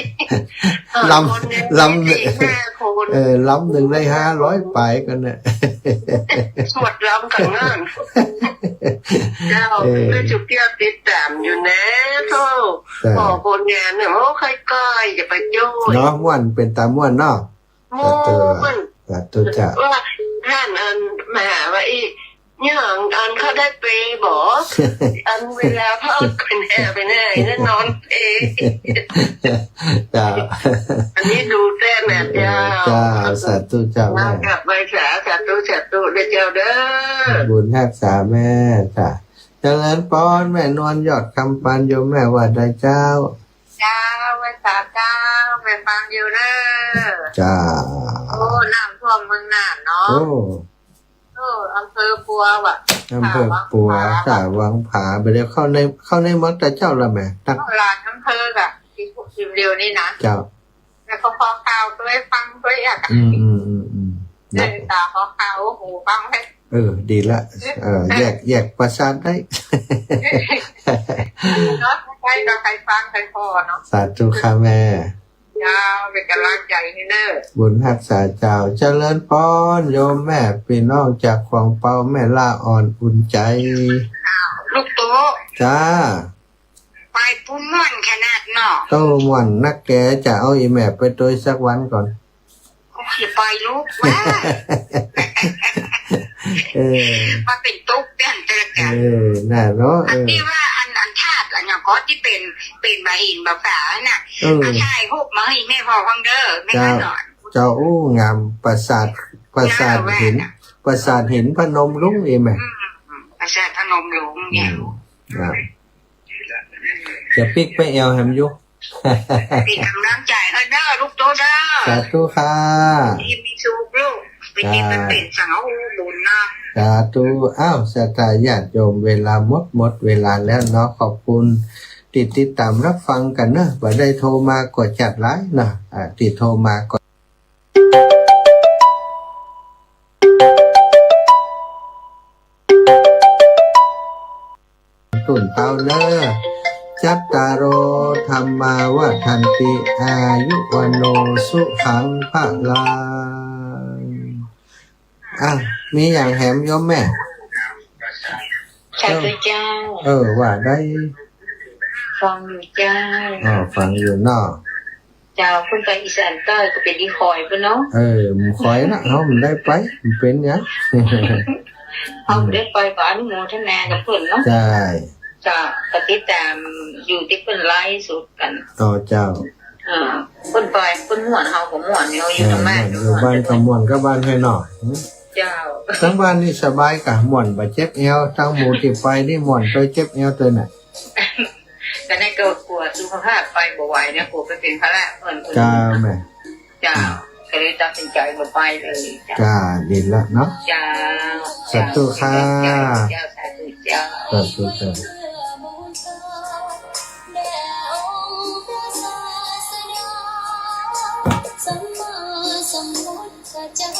ลำ คนเนี่ย ลำ มีสี่ห้าคน เออ ลำนึ่งได้ห้าร้อยป๋ายกั๋นนะ สวดลำกั๋นนั่น เจ้า เออ เปิ้นจุเกี้ยวติดต๋ามอยู่นะ โธ่ จ้ะ ผ่อผลงานเนี่ย โอ้ ค่อยๆ อย่าไปโจ้ย เนาะ ม่วน เป๋นต๋าม่วนเนาะ ม่วน สาธุ สาธุเจ้า ว่าต้านอันมาหาว่าอี้ เนี่ย อันเขาได้เปย์บ่ อันเวลาพ่อไปไหนไปไหนเนี่ยนอนเปย์ เจ้า อันนี้ดูแต้มนะเจ้า เจ้า สาธุเจ้าแม่ กราบไหว้สา สาธุ สาธุเด้อเจ้าเด้อ บุญฮักษาแม่จ้ะ เจริญปอนแม่นวลยอดคำปานโยมแม่ว่าใดเจ้า เจ้า ไหว้สาเจ้า แม่ฟังอยู่เด้อ เจ้า โอ้ น้ำท่วมเมืองน่านเนาะ โอ้ เออ อำเภอปัวว่ะ อำเภอปัว สาวังผา สาวังผา บ่าเดี่ยวเข้าใน เข้าในเมืองตะเจ้าละแม่ นัก เข้าหลายอำเภอกะ ตี้ ตี้เดียวนี่นะ เจ้า แล้วก็ขอข่าวตวยฟังตวยอยาก อืม อืม อืม อืม เออ นะ ตาขอข่าวหูฟังให้ เออ ดีละ เออ แยก แยกประสาทได้ เนาะ ใครก็ใครฟังใครพอเนาะ สาธุค่ะแม่ เจ้า เป๋นก๋ำลังใจ๋หื้อเน่อ บุญฮักษาเจ้า เจริญปอน โยมแม่ ปี้น้องจากขวางเปา แม่ล่าอ่อนอุ่นใจ๋ ลูกโต๊ะ จ้า ไปปู๊ม่วนขนาดเนาะ โต้ม่วนนักแก จะเอาอี่แม่ไปตวยสักวันก่อน โอ้ย อย่าไปลูก ว่า เออ มาเป๋นตุ๊กข์เป๋นเตอะกะ เออ น่ะเนาะ อัน เออ ตี้ว่าอัน อันธาตุอันหยังก็ตี้เป๋น เป๋นบ่าหินบ่าฝาน่ะ เออ เอาถ่ายรูปมาหื้อแม่พ่อฟังเด้อ แม่ เจ้า ก็นอน เจ้า อู้ งาม ประสาท ประสาทหิน งามแม่น่ะ ประสาทหินพนมรุ้งนี่แม่ อืม ประสาทพนมรุ้งเนี่ย อืม ครับ จะปิ๊กไปแอ่วแหมอยู่ เป๋นก๋ำลังใจ๋หื้อเน่อ ลูกโต๊ะเน่อ สาธุค่ะ ตี้มีสุขลูก ไปตี้มันเป๋นสังฆะบุญเนาะ สาธุ อ้าว ศรัทธาญาติโยม เวลาหมด หมดเวลาแล้วเนาะ ขอบคุณตี้ติดต๋ามรับฟังกั๋นเนาะ บ่ได้โทรมาก็จัดไลน์เนาะ อ่า ตี้โทรมาก็ ตุ่นเต้าเน่อ จัตตาโร ธัมมา วัฑฒันติ อายุ วัณโณ สุขัง พลัง อ่ะ มีอย่างแหมโยมแม่ สาธุเจ้า เออ ว่าได้ ฟังอยู่เจ้า อ๋อ ฟังอยู่เนาะ เจ้า เปิ้นไปอีสานใต้ก็เป๋นอีคอยเปิ้นเนาะ เออ บ่คอยนะ เฮาบ่ได้ไป บ่เป๋นหยัง เฮาบ่ได้ไปก็อนุโมทนากับเปิ้นเนาะ ใช่ เจ้า ก็ติดต๋ามอยู่ตี้เปิ้นไลฟ์สดกั๋น ต่อเจ้า เออ เปิ้นไป เปิ้นม่วน เฮาก็ม่วน เฮาอยู่ เออ ตางบ้าน ม่วน อยู่บ้านก็ม่วน กับบ้านไผเนาะ เจ้า ตางบ้านนี่สบายกะ ม่วนบ่เจ็บแอ่ว ตางหมู่ตี้ไปนี่ม่วนตวยเจ็บแอ่วตวยน่ะ ก็นั่นก็กั๋วสุขภาพไปบ่ไหวเนี่ย กั๋วไปเป๋นภาระเปิ้น เจ้าแม่ เจ้า อืม ก็เลยตัดสินใจ๋บ่ไปเลย เจ้า เจ้า ดีละเนาะ เจ้า สาธุค่ะ เจ้า เจ้า สาธุเจ้า สาธุเจ้า สัมมาสัมพุทธเจ้า